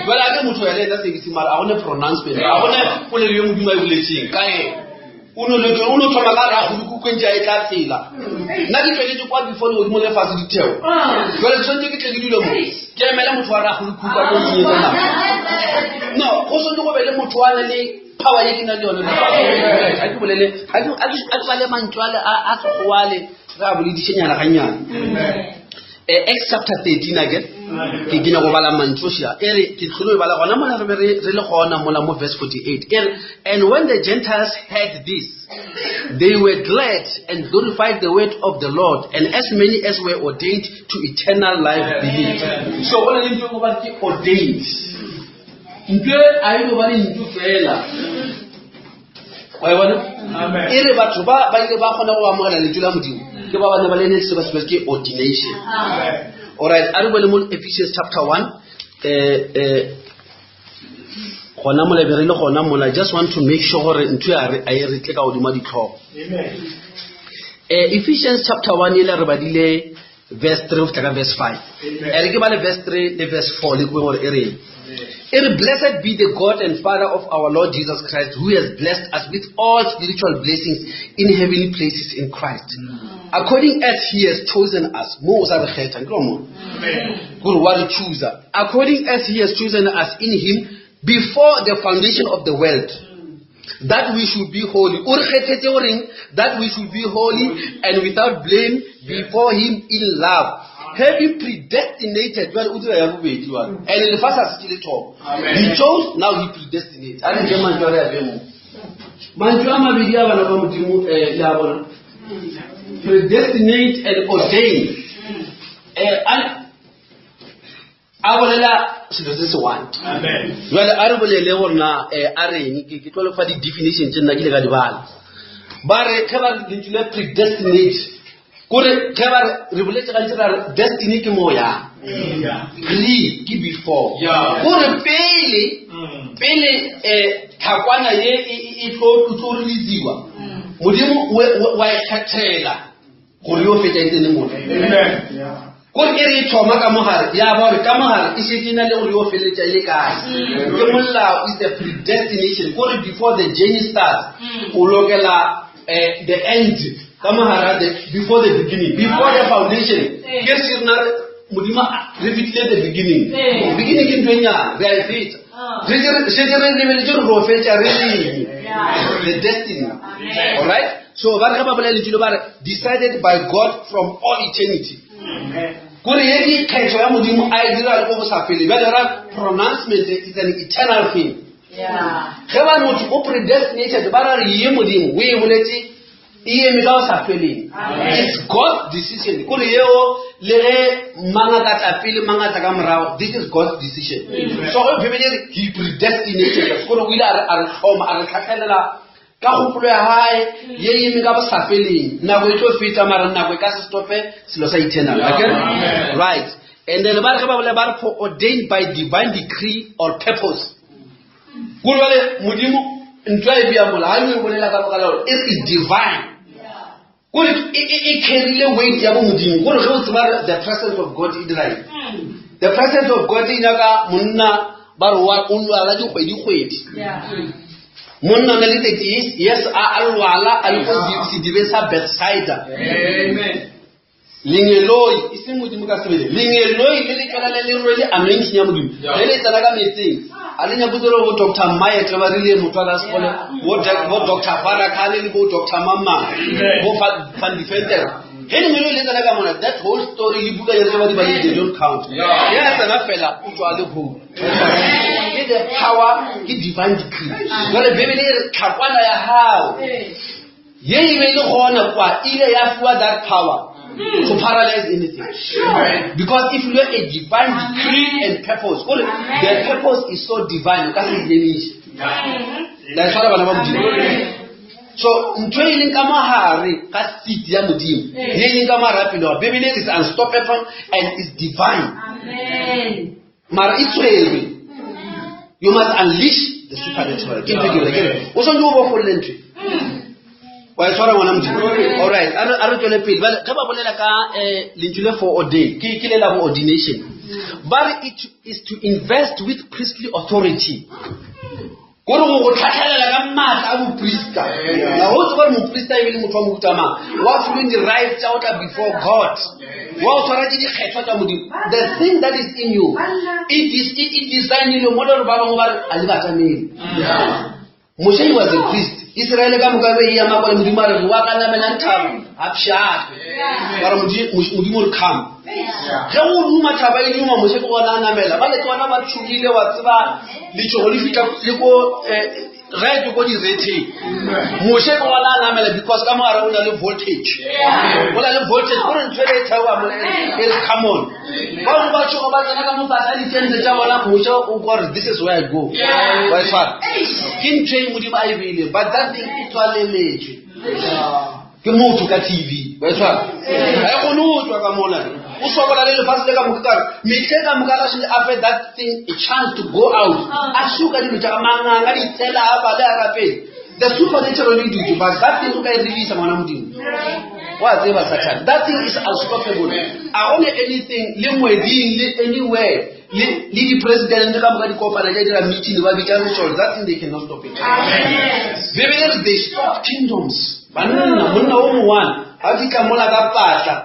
Jale a ke motho ya le ena service mara a gone pronouncement, a gone polelo ye Modimo a e boletseng ka ena. O no le o no thoma ka ra go kukwentša e tla tsela. Nna ke tsweletse kwa before legodimo le lefatshe ditheo. Jwale tshwanetse ke tle ke dule mo. Ke emele motho wa ra go kuka ko ntseng nna. No, go tshwanetse go be le motho wa le power ye ke na le yone. Ha ke bolele, ha ke a ke bale mantswe a a sekgowa le re a boledišenyana gannyane. Eh, Acts chapter 13 again. Ke ke nyako bala mantšu šia. E re ke tlholo e bala gona mola re be re re le gona mola mo verse 48. E re and when the Gentiles heard this they were glad and glorified the word of the Lord, and as many as were ordained to eternal life believed. So go na le ntho e ba ke ordained. Ntho e a e no ba le ntho fela. Wa e bona? E re batho ba ba ile ba kgona go amogela lentšu la Modimo ke ba ba ne ba le ne se ba se ke ordination. All right, a re bone mo Ephesians chapter 1 eh eh gona mola be re le gona mola. I just want to make sure gore ntho ya re a e re tle ka godimo ditlhogo. Eh Ephesians chapter 1 ile re badile verse 3 go fihla ka verse 5. E re ke bale verse 3 le verse 4 le kwe gore e reng. E re blessed be the God and Father of our Lord Jesus Christ, who has blessed us with all spiritual blessings in heavenly places in Christ, according as he has chosen us. Mo o sa re kgetha, ke mo. Gore wa re choose. According as he has chosen us in him before the foundation of the world, that we should be holy. O re kgethetse goreng? That we should be holy and without blame before him in love, having predestinated. Jwale o dira ya bobedi jwale. And lefatshe a se ke le thoma. He chose, now he predestinates. A re nke mantswe a re a be mo. Mantswe a mabedi a bana ba Modimo, eh, le a bona. Predestinate and ordain. Eh, a bolela selo se se one. Jwale a re bolele gore na eh, a reng ke ke tlo le fa di-definition tse nna ke ile ka di bala. Ba re ge ba re lentšu le predestinate, kore ge ba re re boletse gantsi ra re destiny ke mo yang, pre ke before, kore pele pele um tlhakwana ye e, e, e tlo e tlo releasiwa, Modimo wa e kgethela gore yo fetša e tsene mona. Kore e re e thoma ka mogare ya ba gore ka mogare e šetše e na le gore yo feleletša e le kae. Ke molao, is the predestination, kore before the journey starts o lokela eh, the end ka mogare, the before the beginning, before the foundation. Ke se rena Modimo re fetile the beginning. Beginning ke ntho e nyane, re a e feta. Re šetše re lebeletše gore ro fetša re reng, the destiny. All right, so ba re ge ba bolela lentšu le ba re decided by God from all eternity, kore ye ke kgetho ya Modimo a e dira le ko go sa fele. Bjale ra pronouncement is an eternal thing. Ge ba re motho o predestinated, ba ra re ye Modimo o e boletse. E eme ka go sa feleng. It's God's decision. Kore yeo le ge mang a ka tla pele mang a tla ka morago, this is God's decision. So ge Bibele e re he predestinated us, kore o ile a re a re hloma, a re tlhatlhelela ka kgopolo ya gae ye e eme ka bo sa feleng. Nako e tlo feta mara nako e ka se stope selo sa eternal. Akere? Right. And then ba re ge ba bolela ba re foreordained by divine decree or purpose. Ko jwale Modimo ntho e bea mola ga e bolela ka boka la gore it is divine. Kore e e e carry-ile weight ya bo Modimo. Kore ge o tseba the presence of God e dira eng. The presence of God e nyaka monna ba re wa o lwala dikgwedi kgwedi. Monna o na le 30 years a a lwala a le ko sedibeng sa Bethsaida. Amen. Lengeloi, e seng Modimo ka sebele, lengeloi le le tšwela le le rwele anointing ya Modimo, ge le tsena ka metseng, a le nyako tsere bo Doctor Mayetle ba rile motho a ka sekole, bo bo Doctor Farrakhan le bo Doctor Mamang, bo Van Deventer. Ge lengeloi le tsena ka mona, that whole story le buka tse ba di badile, they don't count. Ge a tsena fela, o tswa le whole. Ke the power, ke divine decree. Jwale Bibele e re tlhakwana ya hao Ye e be e le gona kwa e ile ya fiwa that power to paralyze anything. Because if you know a divine decree and purpose, gore the purpose is so divine, o ka se ikemiše. La e tshwara bana ba Modimo. So ntho e leng ka mogare ga seed ya Modimo, ye e leng ka mogare ga pelo ya Bibele is unstoppable and is divine. Mara e tshwerwe. You must unleash the supernatural. Ke ntho e ke ke re o swanetse o bofolle ntho. Wa e tshwara ngwana Modimo. All right, a re tswele pele. Bale ge ba bolela ka eh lentšu le foreordain, ke le la bo ordination. Ba re it is to invest with priestly authority. Kore go go tlhatlhelela ka maatla a boprista. Na go tseba gore moprista e be le motho wa mohuta mang, wa filweng di-right tsa go tla before God, wa go tshwara ke dikgethwa tsa Modimo. The thing that is in you, it is it, it designilwe mo le gore ba bangwe ba re a le batamele. Moshe he was a priest. Israele ka moka be e ya makole Modimo a re wa ka namelang thaba a pšhatlwe. Ba re Modimo re come. Ge go duma thaba e duma Moshe ke gona a namela. Ba le ke gona ba tšhogile wa tseba letšhogo le fihla le ko eh, right ko diretheng. Moshe ke gona a namela because ka mogare o na le voltage. O na le voltage gore ntho e le e theoga mo e re come on. Ba bangwe ba tšhoga ba tsena ka mo tlase ga ditente tša bona Moshe o kwa gore this is where I go. Wa e tshwara. Ke ntho e Modimo a e beileng but that thing e tswaleletswe. Ke motho ka TV wa e tshwara. Ga e kgone go tswa ka mola. O sokola le lefatshe le ka moka ka re metlhe ka moka ga se a fe that thing a chance to go out. A suka dilo tša manganga ditsela a bale a rapele. The supernatural le dutse but that thing o ka e release ngwana Modimo. Wa tseba Satan. That thing is unstoppable. A go ne anything le ngweding le anywhere le le di-president ka moka di kopana di dira meeting ba bitša sešole that thing they cannot stop it. Bibele re they stop kingdoms. Banna monna o mongwana ga fitlha mola ka patla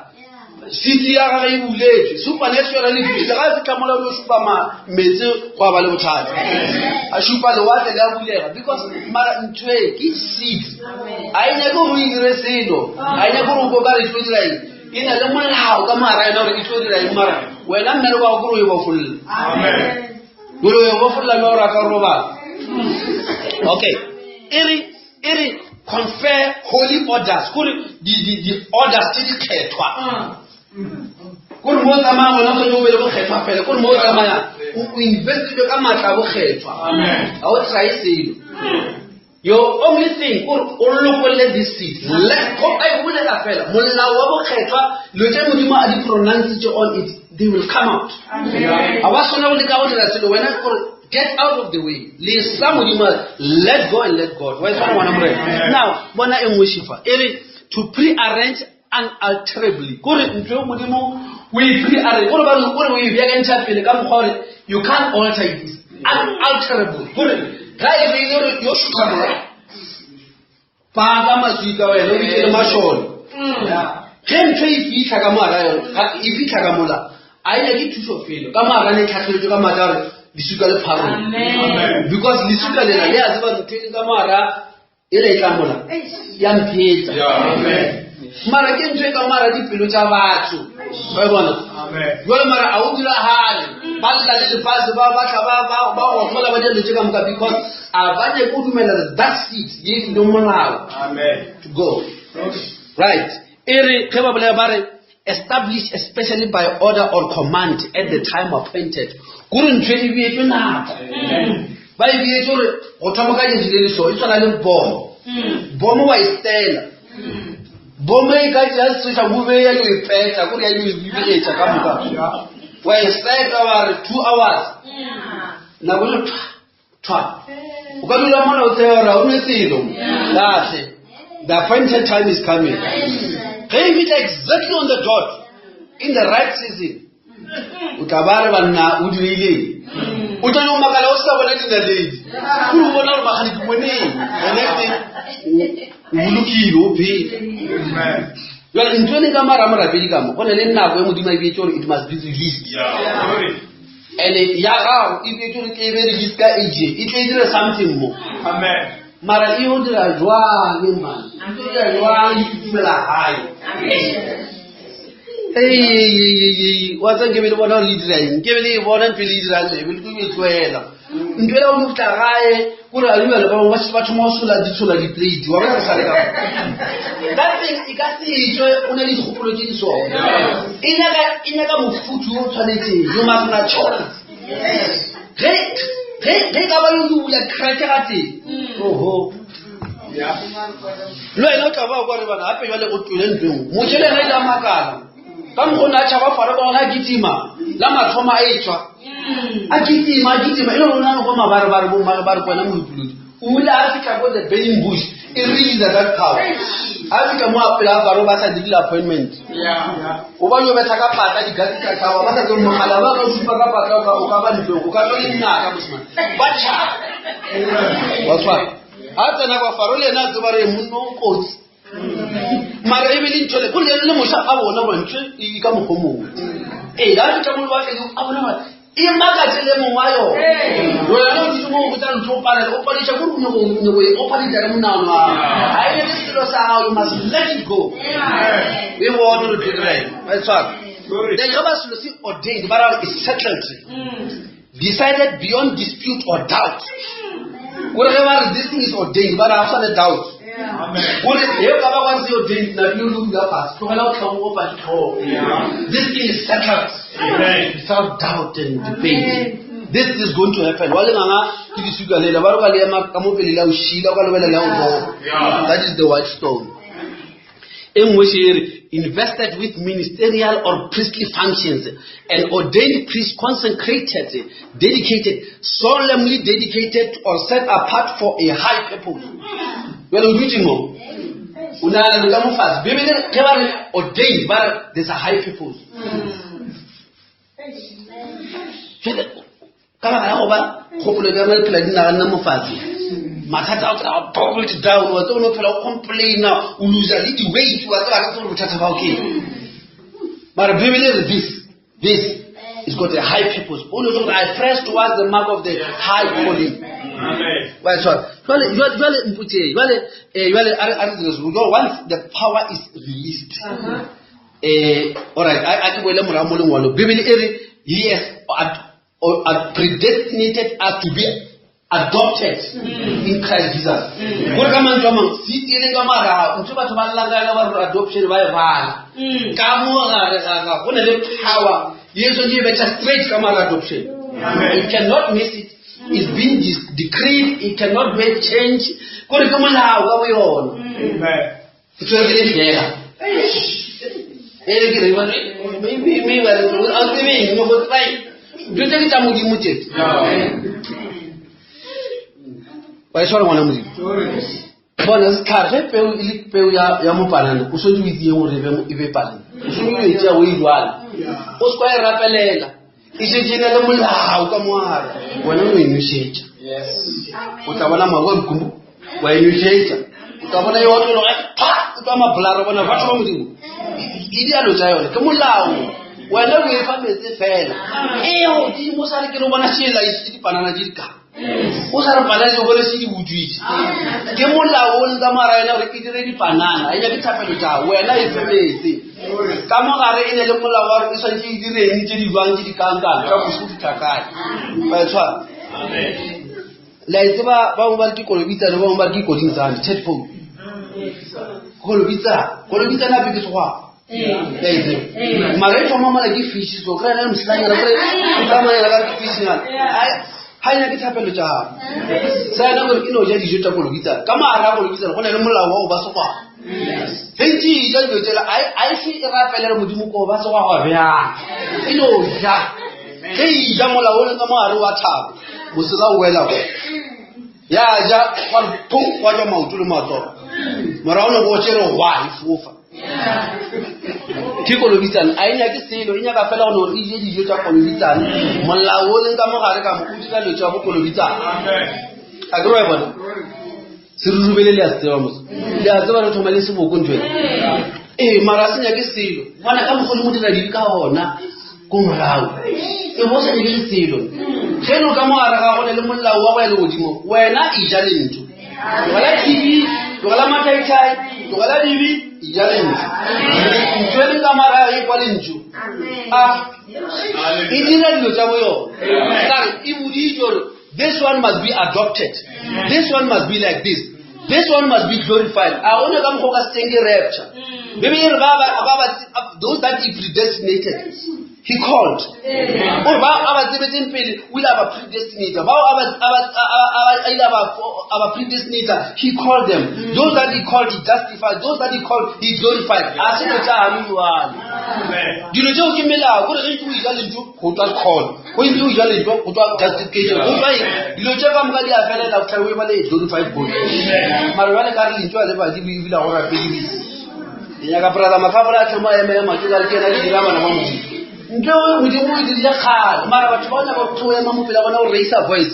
siti ya gage e buletswe supernatural e fitlhile ga a fitlha mola o supa metsi go a ba le bothata a supa lewatle le a bulega because mara ntho e ke seed a e nyake gore o e dire selo a e nyake gore o ko ka re e tlo dira eng e na le molao ka mogara yona gore e tlo dira eng mara wena mmereko wa gore o e bofolle gore o e bofolla mme o rata robala okay e re e re confer holy orders kore di-orders tse di kgethwa kore mo o tsamaya gona tshwanetse o be le bokgethwa fela kore mo o tsamayang o investile ka maatla a bokgethwa ga o try selo your only thing kore o lokolle this seed go a e bolela fela molao wa bokgethwa dilo tse modimo a di pronouncetse on it they will come out ga wa tshwana go leka go dira selo wena kore get out of the way lesa modimo let go and let God wa e tshwana ngwana morena now bona e nngwe shifa e re to pre-arrange unalterably kore ntho eo modimo o e pre-arrange kore ba re kore o e beakantšha pele ka mokgwa gore you can't alter it is unalterable kore ga e beile gore yo šutha morago paka maswika wena o bitse le mašole ge ntho e fitlha ka moara yone e fitlha ka mola a e nyake thuso felo ka moara ne tlhatlheletswe ka maatla gore lesuka le pharolo because lesuka lela le a tseba ntho e ka moara e le e tla mola ya mphetsa mara ke ntho e ka moara dipelo tša batho wa e bona jale mara a o diragale ba lla le lefatshe ba batla ba gotlhola ba dilo tse ka moka because a ba nyake go dumelela that seed ye e fileng molao to go. Right. E re ge ba bolela ba re establish especially by order or command at the time appointed. Kore ntho e beetswe nako. Ba e beetse gore go thoma ka letšatši le le so e tshwana le bomo. Bomo wa e stela. Bomo e ka tšea seša bobe ya yo e peta kore ya yo e bibeletša ka moka. Wa e seta wa re 2 hours. Nako le thwa thwa o ka dula mola o tseba gore ga o nwe selo lahle the appointed time is coming ge e fitlha exactly on the dot in the right season o tla ba re banna o direileng o tla yo makala o sa bona dinaledi kore o bona gore magale ke boneng the next thing o bolokile o phela jale ntho e leng ka mara morapedi ka mo go ne le nako e modimo a e beetse gore it must be released ene ya gago e beetse gore tle e be released ka age e tle e dire something mo mara e yo dira jwang man e tlo dira jwang e kitimela gae wa tsa nkebe le bona gore le dira eng nkebe le e bona ntho e le e dirang le be le tlo e tloela ntho ela o fitlha gae kore a lebale ba bangwe ba thoma go sola di tshola di-plate wa bona re sale ka that thing e ka se tswe o na le dikgopolo tse di sone e nyaka e nyaka mofuthu o tshwanetseng you must not choice ge ge ge ka ba yo bula crack ga teng oho le wena o tla ba kwa re bana gape jale o tswele ntweng motho le ena ile a makala ka mokgwa o ne a tšhaba faro ka gona a kitima la mathomo a e tswa a kitima a kitima e le gore o na le go mabarebare bo mmage ba re kwena moipolodi o ile a fitlha ko the burning bush e release that power a fitlha mo a pela faro ba sa dirile appointment o ba yo betha ka patla digati tsa tshaba ba sa tse mogala ba ka supa ka patla o ka ba ntlong o ka tswa le nnaka mosimane ba tšhaba wa tshwara a tsena kwa faro le ena a tseba re monno o kotsi mara e be le ntho le ko le moša a bona gore ntho e ka mokgwa mongwe ee a fitlha mo lewatleng a bona gore e makatse le mongwe wa yone wena o dutse mo go tsa ntho o palela o padiša ko o nyako e o padisa ka monano wa ga e le selo sa gago you must let it go e bone gore direng ba e tshwara then ge ba selo se ordained ba ra gore is settled decided beyond dispute or doubt kore ge ba re this thing is ordained ba re ga swane doubt kore he ka ba kwa se ordained na le lo dula fatshe tlogela o tlhogo o fatshe tlhogo this thing is settled without doubt and debate this is going to happen wa lenganga ke disuka lela ba re ka le ema ka mo pele la o šila o ka lebelela la o bogo that is the white stone e nngwe še e re invested with ministerial or priestly functions an ordained priest consecrated dedicated solemnly dedicated or set apart for a high purpose jale o dutse mo o nagana ka mofatshe bibele ge ba re ordained ba re there's a high purpose jale ka baka la go ba kgopolo ya rona phela di naganna mofatshe mathata a kry bubbled down wa tseba o phela o complaina o loser le di-weight wa tseba ka tsebe bothata bao ke mara bibele re this this is got a high purpose o ne gore i press towards the mark of the high calling wa tshwara jwale jwale mpotse jwale eh jwale a re a re dire once the power is released eh alright a ke boele morago mo lengwalo bibele e re he has predestinated us to be adopted in Christ Jesus gore ka mantswe a mangwe se itieleng ka marago ntho batho ba llang ka yona ba re adoption ba e bala ka mo gare ga ga go na le power ye tshwanetse e betha straight ka mara adoption you cannot miss it it's been decreed it cannot be changed kore ke molao ka bo yona Ke tshwere ke le fela. E re ke re ba maybe maybe ba re a tsebe eng go tseba eng. Dilo tse ke tsa Modimo tse. Wa e tshwara ngwana Modimo. Bona setlhare ge peo e le peo ya ya mopanana o swanetše o itse eng gore e be e be panana. O swanetše o e tšea o e jwale. O se kwa e rapelela. E šetše e na le molao ka mogare. Wena o e nošetša. O tla bona mabu a nkumbu wa e nošetša. O tla bona e otlologa pha o tla mabolare bona batho ba Modimo. E dialo tša yone ke molao. Wena o e fa meetse fela. E godimo o sa re ke re bona šela e dipanana di ka. O sa re panana di bone se di butswitse. Ke molao o leng ka mogare yona gore e dire dipanana. E nyake thapelo tša wena e fe meetse. Ka mogare e ne le molao wa gore e swanetše e direng tše di jwang tše di kangkang ka bošego fitlha kae. Wa e tshwara. Le a e tseba ba bangwe ba re ke kolobitsane ba bangwe ba re ke koding tsane tadpole. Kolobitsana. Kolobitsana ape ke segwagwa. Ya e tseba. Mara e thoma mola ke fish so kry-a le moselanyana kry o tsamayela ka re ke fishnyana. Ga e nyake thapelo tša gago. Sa yena gore e no ja dijo tša kolobitsana. Ka mogare ga kolobitsana go na le molao wa go ba segwagwa. Ge ntše e ja dilo tšela a e se e rapele re modimo ko ba segwagwa bjang. E no ja. Ge e ja molao o leng ka mogare wa thabo mosela o wela go. Ya ja gwa re phung gwa tšwa maoto le matsogo. Morago ne go tšere gwa e fofa. Ke kolobitsane a e nyake selo e nyaka fela gore e je dijo tša kolobitsane. Molao o leng ka mogare ka mo o dira dilo tša bo kolobitsane. A ke re wa e bona? Serurubele le a se tseba mos. Le a tseba re thoma le seboko ntho ena. Ee mara a se nyake selo. Bona ka mokgwa o le mo dira dibe ka gona ko morago. E bo sa nyake le selo. Ge no ka mogare ga go ne le molao wa go ya legodimo wena e ja lentšu. Tlogela TV, tlogela mathaithai, tlogela dibe, e ja lentšu. Ntho e leng ka mogare e kwa lentšu. A e dira dilo tša bo yona. Ka re e boditšwe gore This one must be adopted. This one must be like this. This one must be glorified. A gona ka mokgwa o ka se teng ke rapture. Bibele e re ba ba ba ba those that he predestinated he called. O re ba a ba tsebetseng pele o ile a ba predestinator. Bao a ba a ba a ba a ile a ba a ba predestinator he called them. Those that he called he justified. Those that he called he glorified. A se tlo tša gane jwale. Dilo tšeo ke melao kore ge ntse o ija lentšu go tšwa call. Go ntse o ja lentšu go tswa justification go tswa eng dilo tše ka moka di a felela go tlhabe o ba le glorified body mara jale ka re lentšu a le badimo ebile go rapediwe ke nyaka brother makgafola a tlhoma ema ya matso ka re ke ena ke dira bana ba modimo ntle o modimo o e dirile kgale mara batho ba nyaka go ema mo pele bona go raise a voice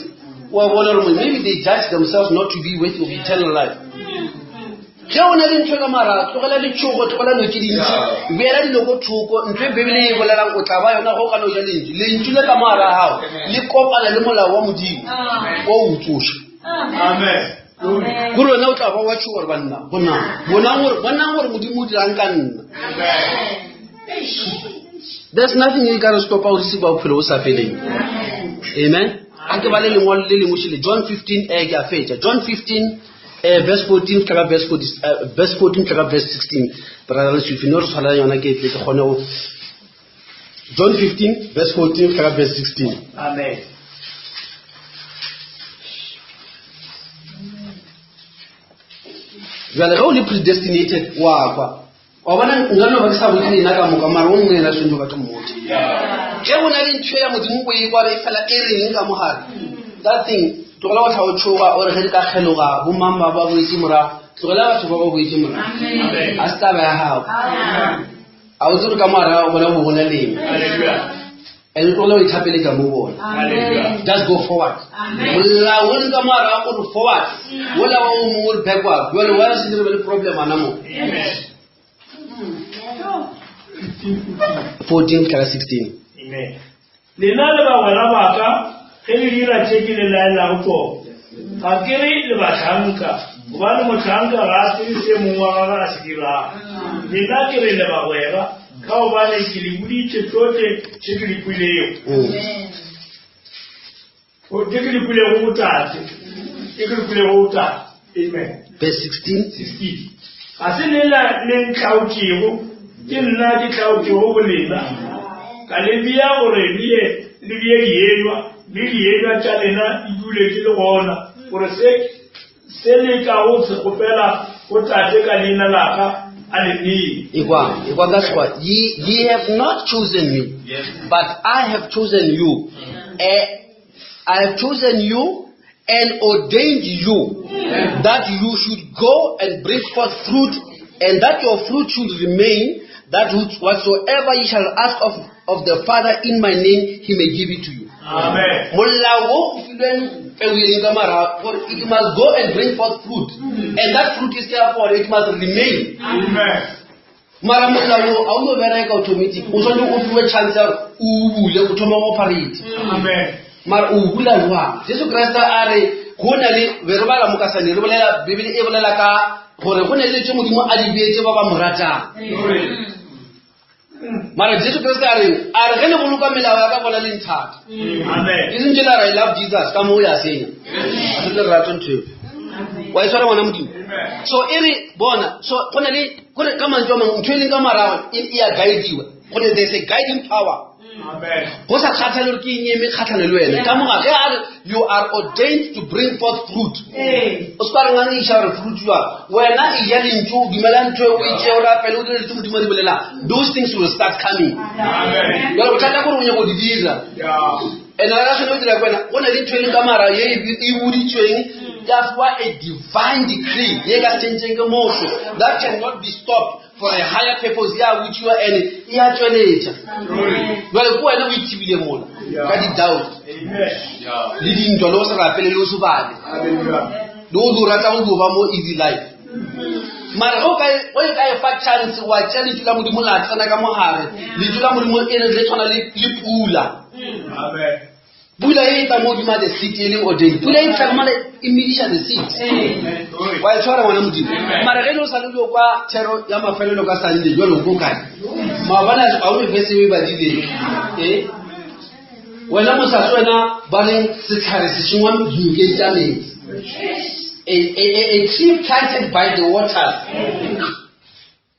wa bona gore maybe they judge themselves not to be worthy of eternal life Ge o na le ntho ka mara, tlogela letšhogo, tlogela dilo tše dintši, beela dilo ko thoko, ntho e Bibele e bolelang o tla ba yona go ka no ja lentšu. Lentšu le ka mogare ga gago le kopana le molao wa Modimo wa o tsoša. Amen. Gore wena o tla ba wa tšhoga gore banna, bonang, bonang gore, bonang gore Modimo o dirang ka nna. There's nothing e ka re stopa gore se ba bophelo bo sa feleng. Amen. A ke bale lengwalo le lengwe šele John 15 eh ke a fetša. John 15 Eh, verse 14 tla ka verse 14 eh, verse 14 tla ka verse 16 brother Lesufi no re tshwara yona ke tle ke kgone go John 15 verse 14 tla ka verse 16 Amen. Jwale ge o le predestinated wa kwa wa bona nka no ba ke sa botse ena ka moka mara o nngwe ena tshwanetse ba ke mmotse ge go na le ntho ya modimo o e kwa re fela e reng ka mogare that thing tlogela go tlha o tshoga o re ge di ka kgeloga bomang ba ba boetse morago tlogela batho ba ba boetse morago a se taba ya gago a o tsere ka mogare ga bona bo bona leng and o tlogela go ithapeletsa mo bona just go forward molao o leng ka mogare o re forward ola wa o mongwe o re backward jale wa se dire be le problem ana mo 14 tlhaka 16 Amen. Lena le bagwera ba ka ge le dira tše ke le laelago tšona. Ga ke re le bahlanka, gobane mohlanka ga a tsebe se mong wa gagwe a se dirago. Lena ke re le bagwera, ka gobane ke le boditše tšohle tše ke di kwilego. O, tše ke di kwilego go Tate, tše ke di kwilego go Tate. Amen. Verse 16. 16. Ga se lena le ntlhaotšego, ke nna ke hlaotšego go lena. Ka le bea gore le ye le bee dienywa, mme dienywa tša lena di dule di le gona, gore se se le kago se kgopela go Tate ka leina la ka, a le nee. Ekwa, ekwa ka sekgowa. Ye, ye have not chosen me, but I have chosen you. Eh, I have chosen you and ordained you that you should go and bring forth fruit, and that your fruit should remain, that whatsoever ye shall ask of, of the Father in my name, he may give it to you. Amen. Molao wo o filweng peo ye ka mara gore it must go and bring forth fruit, and that fruit is therefore it must remain. Amen. Mara molao wo a o no bereka automatic, o tshwanetse o fiwe chance ya gore o bule o thome go operate. Amen. Mara o bula jwang? Jesu Kriste a re go na le be re bala mo ka sane re bolela Bibele e bolela ka gore go na le tše Modimo a di beetse ba ba mo ratang. Mara Jesu Kriste a reng? A re ge le boloka melao ya ka gona le nthata. Amen. E seng tšela ra I love Jesus ka mo o ya senya. A se lerato ntho eo. Wa e tshwara ngwana Modimo? So e re bona, so go na le gore ka mantswe a mangwe ntho e leng ka morago e e a guidiwa. Gore there's a guiding power. Go sa kgathale gore ke eng e eme kgatlhano le wena. Ka moga ge a re you are ordained to bring forth fruit. O se ka re ngangiša gore fruit jwang. Wena e ja lentšu, o dumela ntho e o e tšee, o rapele, o dire dilo tse Modimo a di bolelang. Those things will start coming. Jwale bothata ke gore o nyaka go di dira. And ga sone o dira ke wena, go na le ntho e leng ka mara ye e boditsweng ya fiwa a divine decree ye ka se tšentšeng ke motho that cannot be stopped for a higher purpose ya botsiwa and e ya tsweletša. Jwale ke wena o ithibile mola ka di-doubt le dintwa le go se rapele le go se bale le go di rata go dio ba mo easy life. Mara ge o ka e- o e ka e fa chance wa tšea lentšu la Modimo la tsena ka mogare, lentšu la Modimo e re le tshwana le le pula. Pula e tla mo godima the seed e leng ordained. Pula e tla male e mediša the seed. Wa e tshwara ngwana Modimo. Mara ge e le o sa le o kwa thero ya mafelelo ka Sunday jwale o ko kae? Maobane a o verse e badileng. Eh? Wena mosase wena ba reng setlhare se šengwa dinokeng tša metsi. A, a, a, a tree planted by the waters.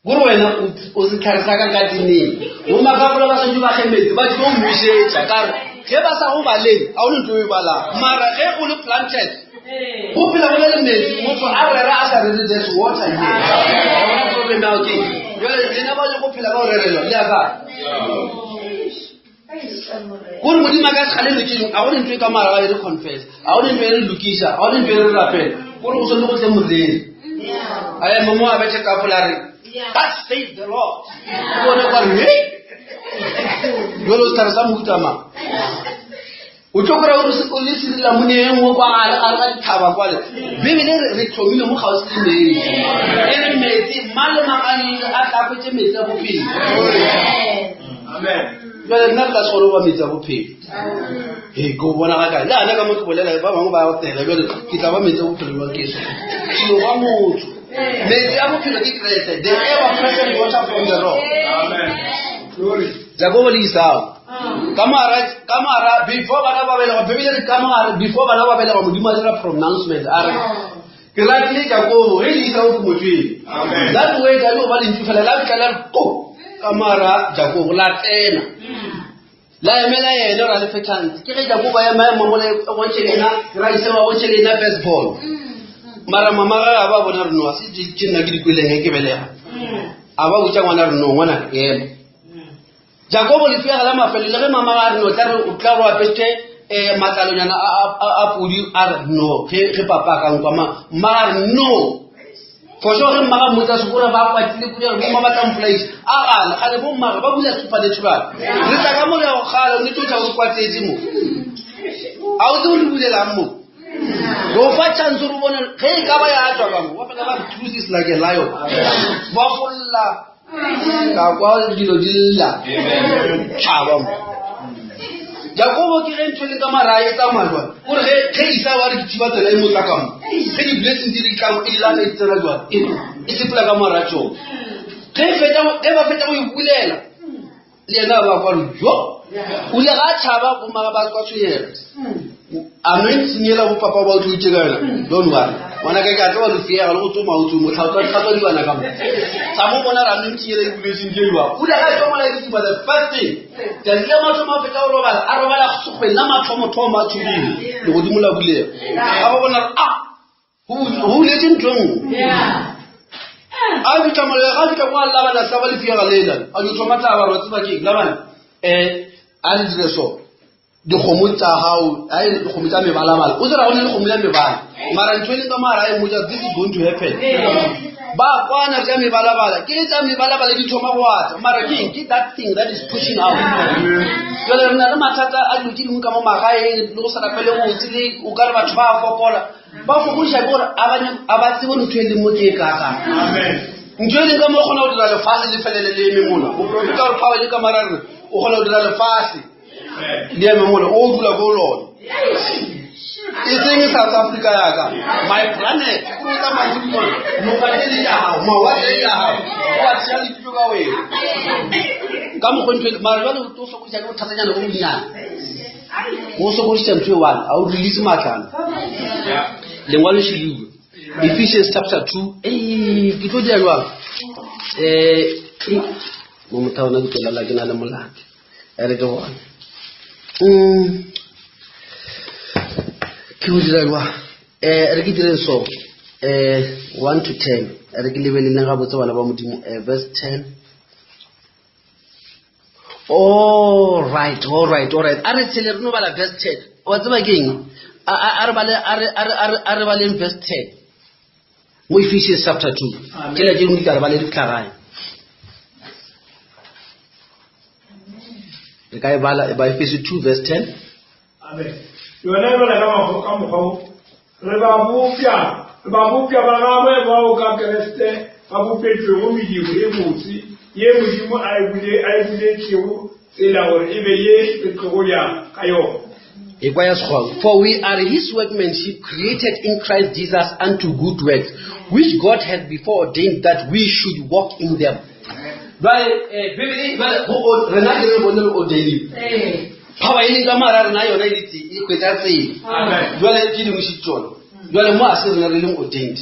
Gore wena o setlhare sa ka ka dineng. Bo makapola ba santse ba ge metsi ba tlo mmušetša ka re ge ba sa go baleng ga o ne ntho e balang. Mara ge o le planted go phela go le le metsi motho a rera a sa rere there's water here. Ga gona problem ya ke. Jwale lena ba nyako phela ka go rerelwa le ya kae? Gore Modimo a ka se kgalelwe ke eng? A go ne ntho e ka mara e re confess, a go ne ntho e re lokiša, a go ne ntho e re rapela. Gore go tshwanetse go tle moreri. A ema mo a bethe tafola a re, Thus saith the Lord. Ke bone kwa re, hey! Jwale o setlhare sa mohuta mang? O tlo kry-a o le sirilamune e nngwe kwa gare gare ga dithaba kwale. Bibele re re tlhomile mo kgauswi le metsi. E re metsi, mang le mang a a tla hwetše metsi a bophelo. Jwale nna re ka se kgone go ba metsi a bophelo. Ee, ke o bona ga kae? Le gana ka mo ke bolela ba bangwe ba otela jwale ke tla ba metsi a bophelo jwang ke so. Ke no ba motho. Metsi a bophelo ke Kreste, the ever present water from the rock. Jakobo le Esau. Ka mogara, ka mogara, before bana ba belegwa, Bibele re ka mogare, before bana ba belegwa, Modimo a dira pronouncement, a re, ke ratile Jakobo, ge le Esau ke mo tšwele. That word a le go ba lentšu fela, la fihla la re ko, ka mogara Jakobo, la tsena. La emela yena ra le fe chance. Ke ge Jakobo a ema ema mola e bontšhe le yena, ke ra Esau a bontšhe le yena first born. Mara mama gage a ba bona re no, a se tše nna ke di kweleng ge ke belega. A ba botša ngwana re no, ngwana ema. Jakobo lefeega la mafelelo le ge mama a re no tla re o tla ro apete eh matlalonyana a a a pudi a re no ge ge papa a ka nkwa ma mma a re no for sure ge mma ga mmotsa sekore ba kwatile kudu re bomma ba tla mpolaisa a gana gane bomma ba bula supernatural re tla ka mo re ya go gala nnete o tla o kwatetse mo a o tse o re bulelang mo re o fa chance re bone ge e ka ba ya tswa ka mo ba fela ba re truth is like a lion ba folla ka kwa dilo di lla tlhaba mo jakobo ke ge ntho e le ka mara e tsamaya jwang kore ge ge isa wa re ke thiba tsela e motla ka mo ge di-blessing di di tlang e lana e tsena jwang e e sepela ka mara tsone ge e fetsa ge ba fetsa go e bulela le yena a ba kwa re jo o ile ga a tšhaba bommaga ba kwa tshwenyega anointing ela bo papa ba o tloitse ka yona don't worry ngwana ka ke a tseba lefiega le go tsoma o tsomo tlhatswa tlhatswa dibana ka mo sa mo bona re anointing ela e buletseng ke jwang o ile ga e tswa mola e kitima the first thing tsatsi la mathomo a fetsa go robala a robala sekgweng la mathomo-thomo a thobile legodimo la bulega a ba bona re a go buletse ntho e nngwe a fitlha mola ga fitlha kwa labana sa ba lefiega lela a di thoma tla ba re tseba keng labana um a re dire so dikgomo tsa gago a e dikgomo tsa mebalabala o tsera go ne le kgomo ya mebala mara ntho e leng ka mara e mmotsa this is going to happen ba kwana tsa mebalabala ke le tsa mebalabala di thoma go ata mara ke eng ke that thing that is pushing out jale re na le mathata a dilo tse dingwe ka mo magaeng le go sa rapele botse le o ka re batho ba fokola ba fokodiša ke gore a ba tsebe ntho e leng mo ke e kakang ntho e leng ka mo o kgona go dira lefase le felele le eme mola boprofeta gore power le ka mara re o kgona go dira lefase le eme mola o dula ko lone e seng South Africa yaka my planet o tsamaya mo dimona noka e le ya gago mawatle e ya gago o a tšea le ka wena ka mokgwa ntho mara jale o tlo sokodisa ke bothatanyana bo bonnyane o sokodisa ntho e one a o release maatlana lengwalo šeliwe. Ephesians chapter 2. Ee, ke tlo dira jwang? Eh, mo motho ona ke tlo lala ke na le molato. E re ke gone. Ke go dira jwang? Eh, re ke direng so. Eh, 1 to 10. Re ke lebeleleng gabotse bana ba Modimo. Eh, verse 10. All right, all right, all right. A re tshele re no bala verse 10. Wa tseba ke eng? A re bale a re a re a re a re baleng verse 10. Mo Ephesians chapter 2. Ke la ke dingwe di ka re bale di tlhagae. Re ka e bala ba Ephesians 2 verse 10. Amen. Yona e bala ka mafoko ka mokgwa wo. Re ba bopša, re ba bopša ba gagwe bao ka Kriste ba bopetšwego mediro e botse ye Modimo a e bule a e buletšego tsela gore e be ye re tlogo ya ka yona. Ekwa ya Sekgowa. For we are his workmanship created in Christ Jesus unto good works, which God hath before ordained that we should walk in them. Bjale, eh, Bibele, bjale, go- o- rena ke re bone re ordainile. Power e leng ka mogare ga rena yona e le tse- e hwetša tsela. Jwale ke dingwe še tšona. Jwale mo a se rena re leng ordained.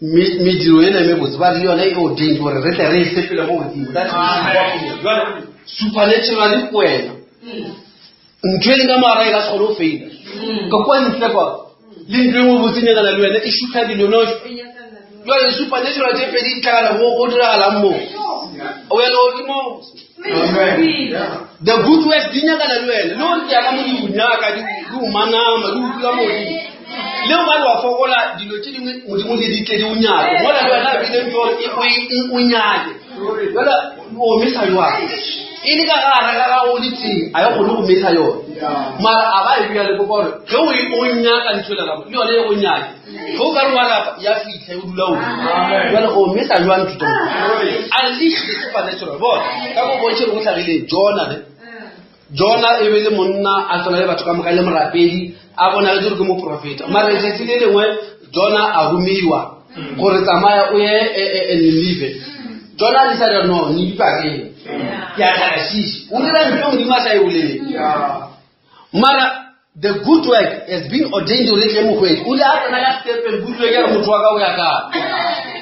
Mediro ena e mebotse ba re le yona e ordained gore re tle re e sepele mo godimo. That is jwale supernaturally ko wena. Ntho e leng ka mogare e ka se kgone go faila. Ka kwa ntle kwa le ntho e nngwe botse nyakana le wena e šutha dilo no. Jwale supernatural tse pedi di tlhakana go go diragalang moo. O ya legodimong. The good works di nyakana le wena. Le gore ke ya ka mo di o nyaka di di o manama di o dula mo godimo. Le gobane wa fokola dilo tše dingwe modimo le di tle di o nyake. Mola le wena ebile ntho e o e o nyake. Jwale o mesa jwang? E le ka gare ga gago le tee a e kgone go mesa yone. Mara a ba e bea le kopa gore ge o e o nyaka ntho e le le yone e go nyake. Ge o ka re wa rapa ya fitlha e o dula o jwale o mesa jwang thuto? Unleash the supernatural. Bona ka go bontšhe re go hlagile Jona ne. Jona e be le monna a tswana le batho ka moka le morapedi a bonagetse gore ke moprofeta. Mara letsatsi le lengwe Jona a romiwa gore tsamaya o ye e, e, e, Ninive. Jona a decide no Ninive a ke eng? Ke a Tarashishi. O dira ntho e Modimo a sa e boleleng. Mara the good work has been ordained gore e tle mokgwedi. O ile a tsena ka sekepeng good work ya re motho wa ka o ya kae?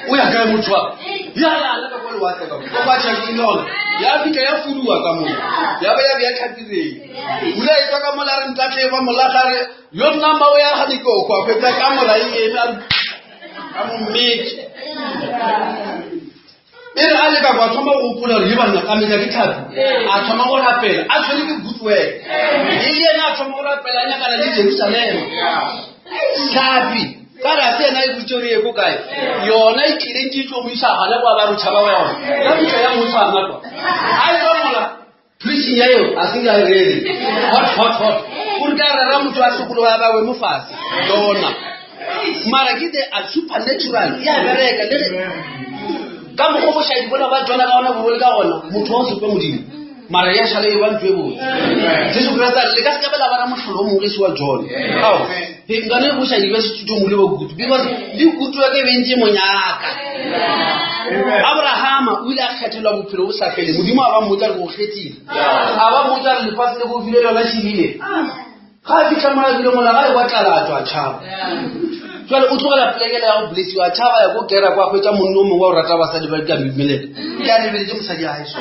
O ya kae motho wa ka? Ya ya le ka kwa lewatle ka mo. Kwa tšhakeng yona. Ya fihla ya fuduwa ka mo. Ya ba ya bea tlhapireng. O ile a etswa ka mola re ntatle ba molahla re yo nna o ya ga dikoko a fetsa ka mola e eme a re ka mo mmetše. E re a leka kwa thoma go gopola gore ye banna ka metsa ke tlhapi a thoma go rapela a tshwere ke good work e le yena a thoma go rapela a nyakana le Jerusalema tlhapi ka re a se yena e botse gore ye ko kae yona e tlile ntse e tlo mo isa gona kwa ba re tšhaba wa yona ya fitlha ya mo tshwana kwa a e tswa mola preaching ya eo a se ya rere hot hot hot o re ka rera motho a sokologa ba we mo fatshe yona mara ke the a supernatural ya bereka le ge ka mokgwa bošadi bona ba tswana ka ona bobole ka gona motho wa o sepe modimo mara ya šale e ba ntho e botse jesu kriste a re le ka se ka bela bana mohlolo o mongwe e se wa john ao nkane bošadi bja sethuto le bokutu because le kutu ya ka e bentse monyaka abrahama o ile a kgethelwa bophelo bo sa fele modimo a ba mmotsa re go kgethile a ba mmotsa re lefatshe le go file lona šebile ga a fitlha mola bile mola ga e kwa tlala a tswa tšhaba jale o tlogela polekela ya go blessiwa tšhaba ya ko kera kwa hwetša monno o mongwe wa go rata basadi ba ka memelele ke a lebeletse mosadi a eso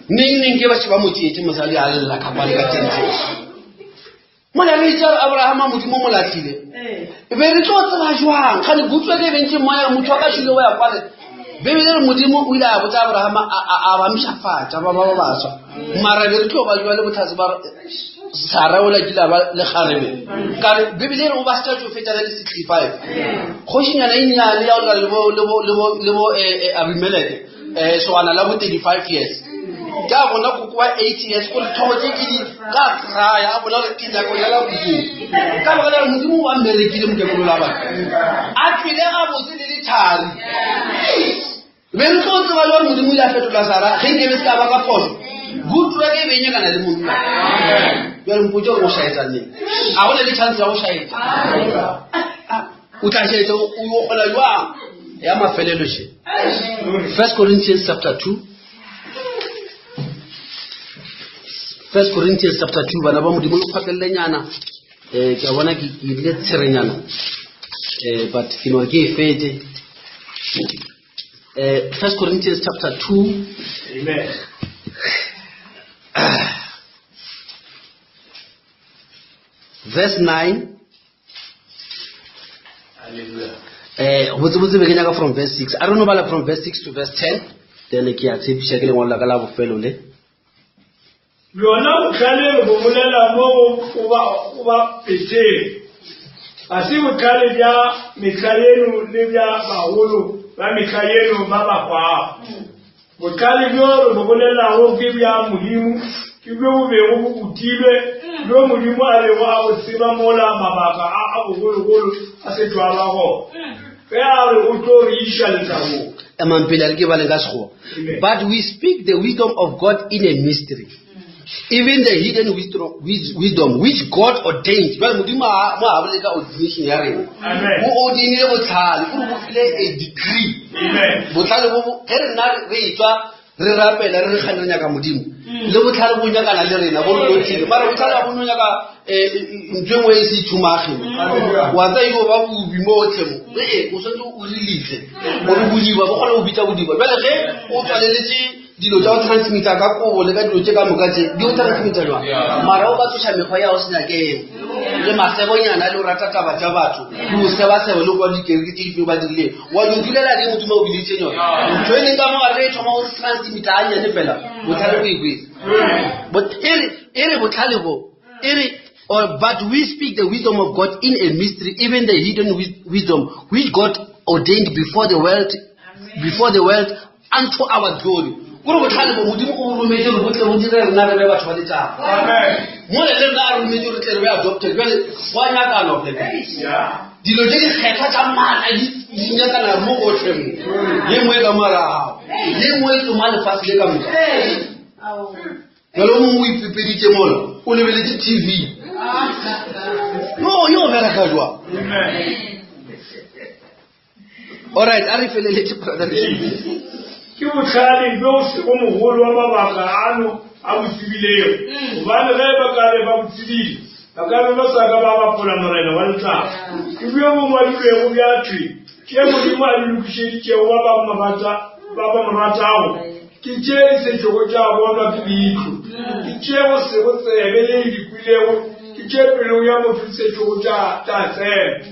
neng neng ke ba še ba mo tseetse mosadi a lla ka kwale ka tenteng Mola re itse gore Abrahama Modimo o mo latlhile. E be re tlo tseba jwang? Gane butswe ke bentse moya motho wa ka šile o ya kwale. Bibele re Modimo o ile a botsa Abrahama a ba mpshafatša ba ba ba baswa. Mara be re tlo ba jwa le botlhatse ba Sara o la kile a ba le kgarebe. Ka re Bibele re o ba setša tšofetša le 65. Kgošinyana e nnyane ya go lekana le bo le bo le bo le bo eh, eh, Abimeleke. Eh swana la bo 35 years. Ke a bona koko wa 8 years gore thobo tse ke di ka kraya a bona gore ke nyako nyala koko. Ka baka la gore Modimo wa mmerekile mokekolo la batho. A tlile gabotse le lethari. Be re tlo tseba jwang Modimo o ile a fetola Sara ge nke be se ka ba ka phoso. Good work e be e nyakana le monna. Jwale mpotse gore o shaetsa neng. A go na le chance ya go shaetsa. O tla shaetsa o yo kgona jwang? Ya mafelelo še. First Corinthians chapter 2. First Corinthians chapter 2 bana ba Modimo le kgotlelelenyana. Eh ke a bona ke ke ile tsherenyana. Eh, but ke no re ke e fetše. Eh, First Corinthians chapter 2. Amen. Verse 9. Hallelujah. Eh, botsebotse be ke nyaka from verse 6. A re no bala from verse 6 to verse 10. Then ke a tshepiša ke lengwalo la ka la bofelo le. Bjona bohlale re bo bolela mo go ba, go ba peteng. Ga se bohlale bja mehla yeno le bja bagolo ba mehla yeno ba ba hwago. Bohlale bjo re bo bolelago ke bja Modimo, ke bjo bo bego bo utilwe, bjo Modimo a bego a bo tseba mola mabaka a a bogologolo a se tšwa ba gona. Ge a re o tlo re iša letagong. Emang pele a re ke baleng ka Sekgowa. But we speak the wisdom of God in a mystery, even the hidden wisdom, wisdom which God ordained. Jwale Modimo ha mo ha bolele ka ordination ya rena. Amen. O ordinile botlhale, o re bo file a degree. Amen. Botlhale bo bo ge rena re etswa re rapela re re kgane re nyaka Modimo. Le botlhale bo nyakana le rena bo re lotile. Mara botlhale ga bo no nyaka eh, ntho e nngwe e se ithumage. Wa tsa yo ba bobi mo otlhe mo. Ee, o tshwanetse o release gore bodiba bo kgone go bitsa bodiba. Jwale ge o tswaleletse dilo tsa go transmitter ka kobo le ka dilo tse ka moka tse di o transmitter jwang? Mara o ka tsoša mekgwa ya go se nyakeng le masebonyana le o rata taba tša batho le o sebasebe le kwa dikereke tse difeng ba dirileng wa di dulela di modimo o biditse yone ntho e leng ka mo gare e thoma go transmitter a nyane fela botlhale bo ikwetse but e re e re botlhale bo e re or but we speak the wisdom of God in a mystery, even the hidden wisdom which God ordained before the world, before the world unto our glory. Kore botlhale bo modimo o bo rometse gore bo tle bo dire rena re be batho ba letsapa. Amen. Mole le rena a rometse gore tle re be adopted. Jwale go a nyakana go le. Yeah. Dilo tse di kgethwa tsa maatla di di nyakana mo gotlhe mo. Ye nngwe e ka morago gago. Ye nngwe e tsoma lefatshe le ka moka. Jalo o mongwe o ipipeditše mola o lebeletše TV. No, yo bereka jwang? Amen. Alright, a re feleletše brother. Ke bohlale bjo sego mogolo wa mabaka ano a bo tsebilego. Gobane ge ba ka be ba bo tsebile, ba ka be ba sa ka ba bapola Morena wa letago. Ke bjo bo ngwadilwego bja thwe, Tše Modimo a di lokišeditšego ba ba mo rata, ba ba mo ratago, ke tše di setšego tša bonwa ke leihlo, ke tše go sego tsebe ye e di kwilego, ke tše pelong ya motho di setšego tša tša tsena.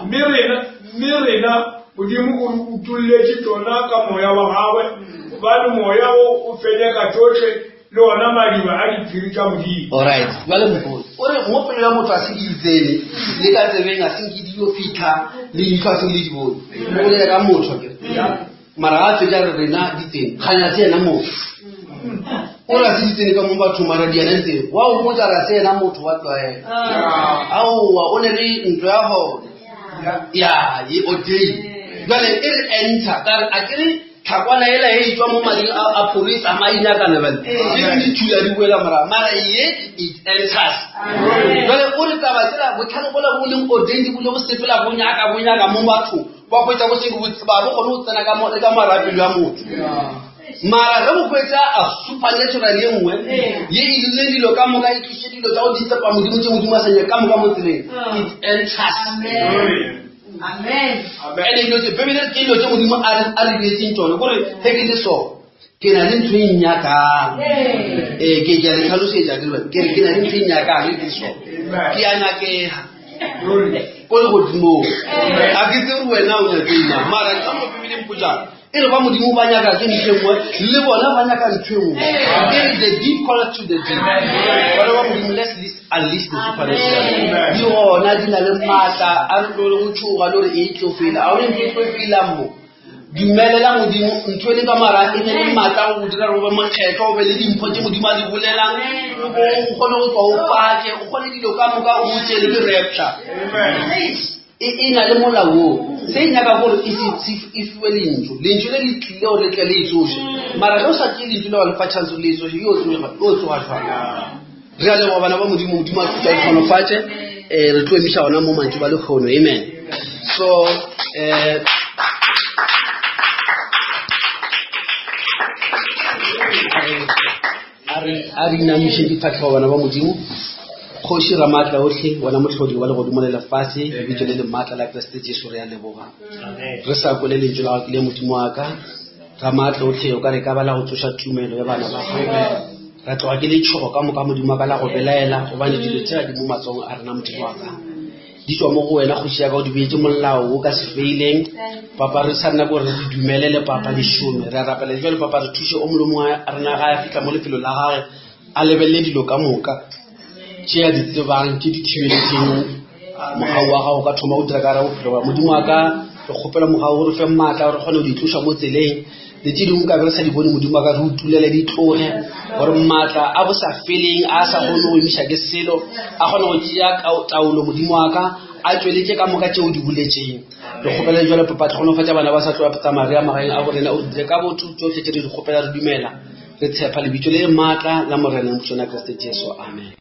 Mme rena, mme rena Modimo o re utolletše tšona ka Moya wa gagwe, gobane Moya o o fenyeka tšohle, le ona madiba a diphiri tša Modimo. Alright, jwale mogolo o re mo pelo ya motho a se ke itsene le ka tsebeng a se nke di yo fitlha le leitlho a se ke le di bone o bolela ka motho akere mara ga a fetša re rena di tsene kganya se yena motho o re a se di tsene ka mo bathong mara di yena di tsene wa o botsa ra se yena motho wa tlwaela aowa o ne le ntlo ya gone ya ye ordain jwale e re enter ka re a kere tlhakwana ela e tswa mo mading a a pholo e tsamaya e nyakana bale e re dithula di boela morago mara ye it enters jwale o re taba tsela botlhale bola bo leng ordained bo le bo sepela bo nyaka bo nyaka mo bathong ba hwetsa bo seng bo tseba bo kgone go tsena ka mo le ka marapelo ya motho mara ge bo hwetsa a supernatural ye nngwe ye e dirile dilo ka moka e tliše dilo tsa go disturba modimo tse modimo a sa nyake ka moka mo tseleng it enters Amen. ene dilo tse bebele ke dilo tse modimo a re a re dietseng tsone kore ge ke le so ke na le ntho e nnyakang ee ke ke a le tlhalosetsa ke re ke re ke na le ntho e nnyakang ge ke le so ke a nyakega ko legodimong ga ke tsebe gore wena o nyake eng mara ka mo bebeleng mpotšang e re ba modimo ba nyaka ke ntho e nngwe le bona ba nyaka ntho e nngwe e re the deep call to the deep bana ba modimo let's list unleash the supernatural di gona di na le maatla a re tlo le go tšhoga le gore e tlo fela a o ntho e tlo felang mo dumelela modimo ntho e leng ka mara e ne le maatla go dira gore o be mokgetlho o be le dimpho tse modimo a di bolelang o kgone go tswa o pake o kgone dilo ka moka o tse le di-rapture E, e na le molao wo se e nyaka gore e se e fiwe lentšu lentšu le le tlile gore le tle le e tsoše mara ge o sa tšee lentšu le wa lefa chance le e tsoše yo tsoga jwang re a leboga bana ba modimo modimo a khutsa tlhonofatše um eh, re tlo emiša gona mo mantšu ba lekgono amen so um a re inamišeng difatlhego bana ba modimo. Kgoši Ramaatlaohle, wena Mohlodi wa legodimo le lefase, lebitso le le maatla la Kriste Jesu re a leboga. Re sa kwele lentšu la gago ke le Modimo wa ka. Ramaatlaohle, o ka re ka ba la go tsoša tumelo ya bana ba gago. Ra tloga ke letšhogo ka moka Modimo wa ka la go belaela, gobane dilo tšea di mo matsogong a rena Modimo wa ka. Di tšwa mo go wena kgoši ya ka, o di beetše molao wo ka se feileng. Papa re sa nna gore re dumelele papa di šome. Re a rapela jwale papa re thuše o molomo wa rena ga a fihla mo lefelong la gage a lebelele dilo ka moka tše a di tsebang tše di thibeletšeng mogau wa gago ka thoma go dira ka ra bophelo ba modimo wa ka re kgopela mogau gore fe maatla gore kgone go di tloša mo tseleng le tše dingwe ka be re sa di bone modimo wa ka re utulele di tloge gore maatla a bo sa feleng a sa kgone go emiša ke selo a kgone go tšea taolo modimo wa ka a tšweletše ka moka tšeo di boletšeng re kgopela jalo papa tlhogonofatša bana ba sa tloa tsamaya re ya magaeng a borena o dire ka botho tsotlhe tše re di kgopela re dumela re tshepa lebitso le maatla la morena moswana kriste jesu amen.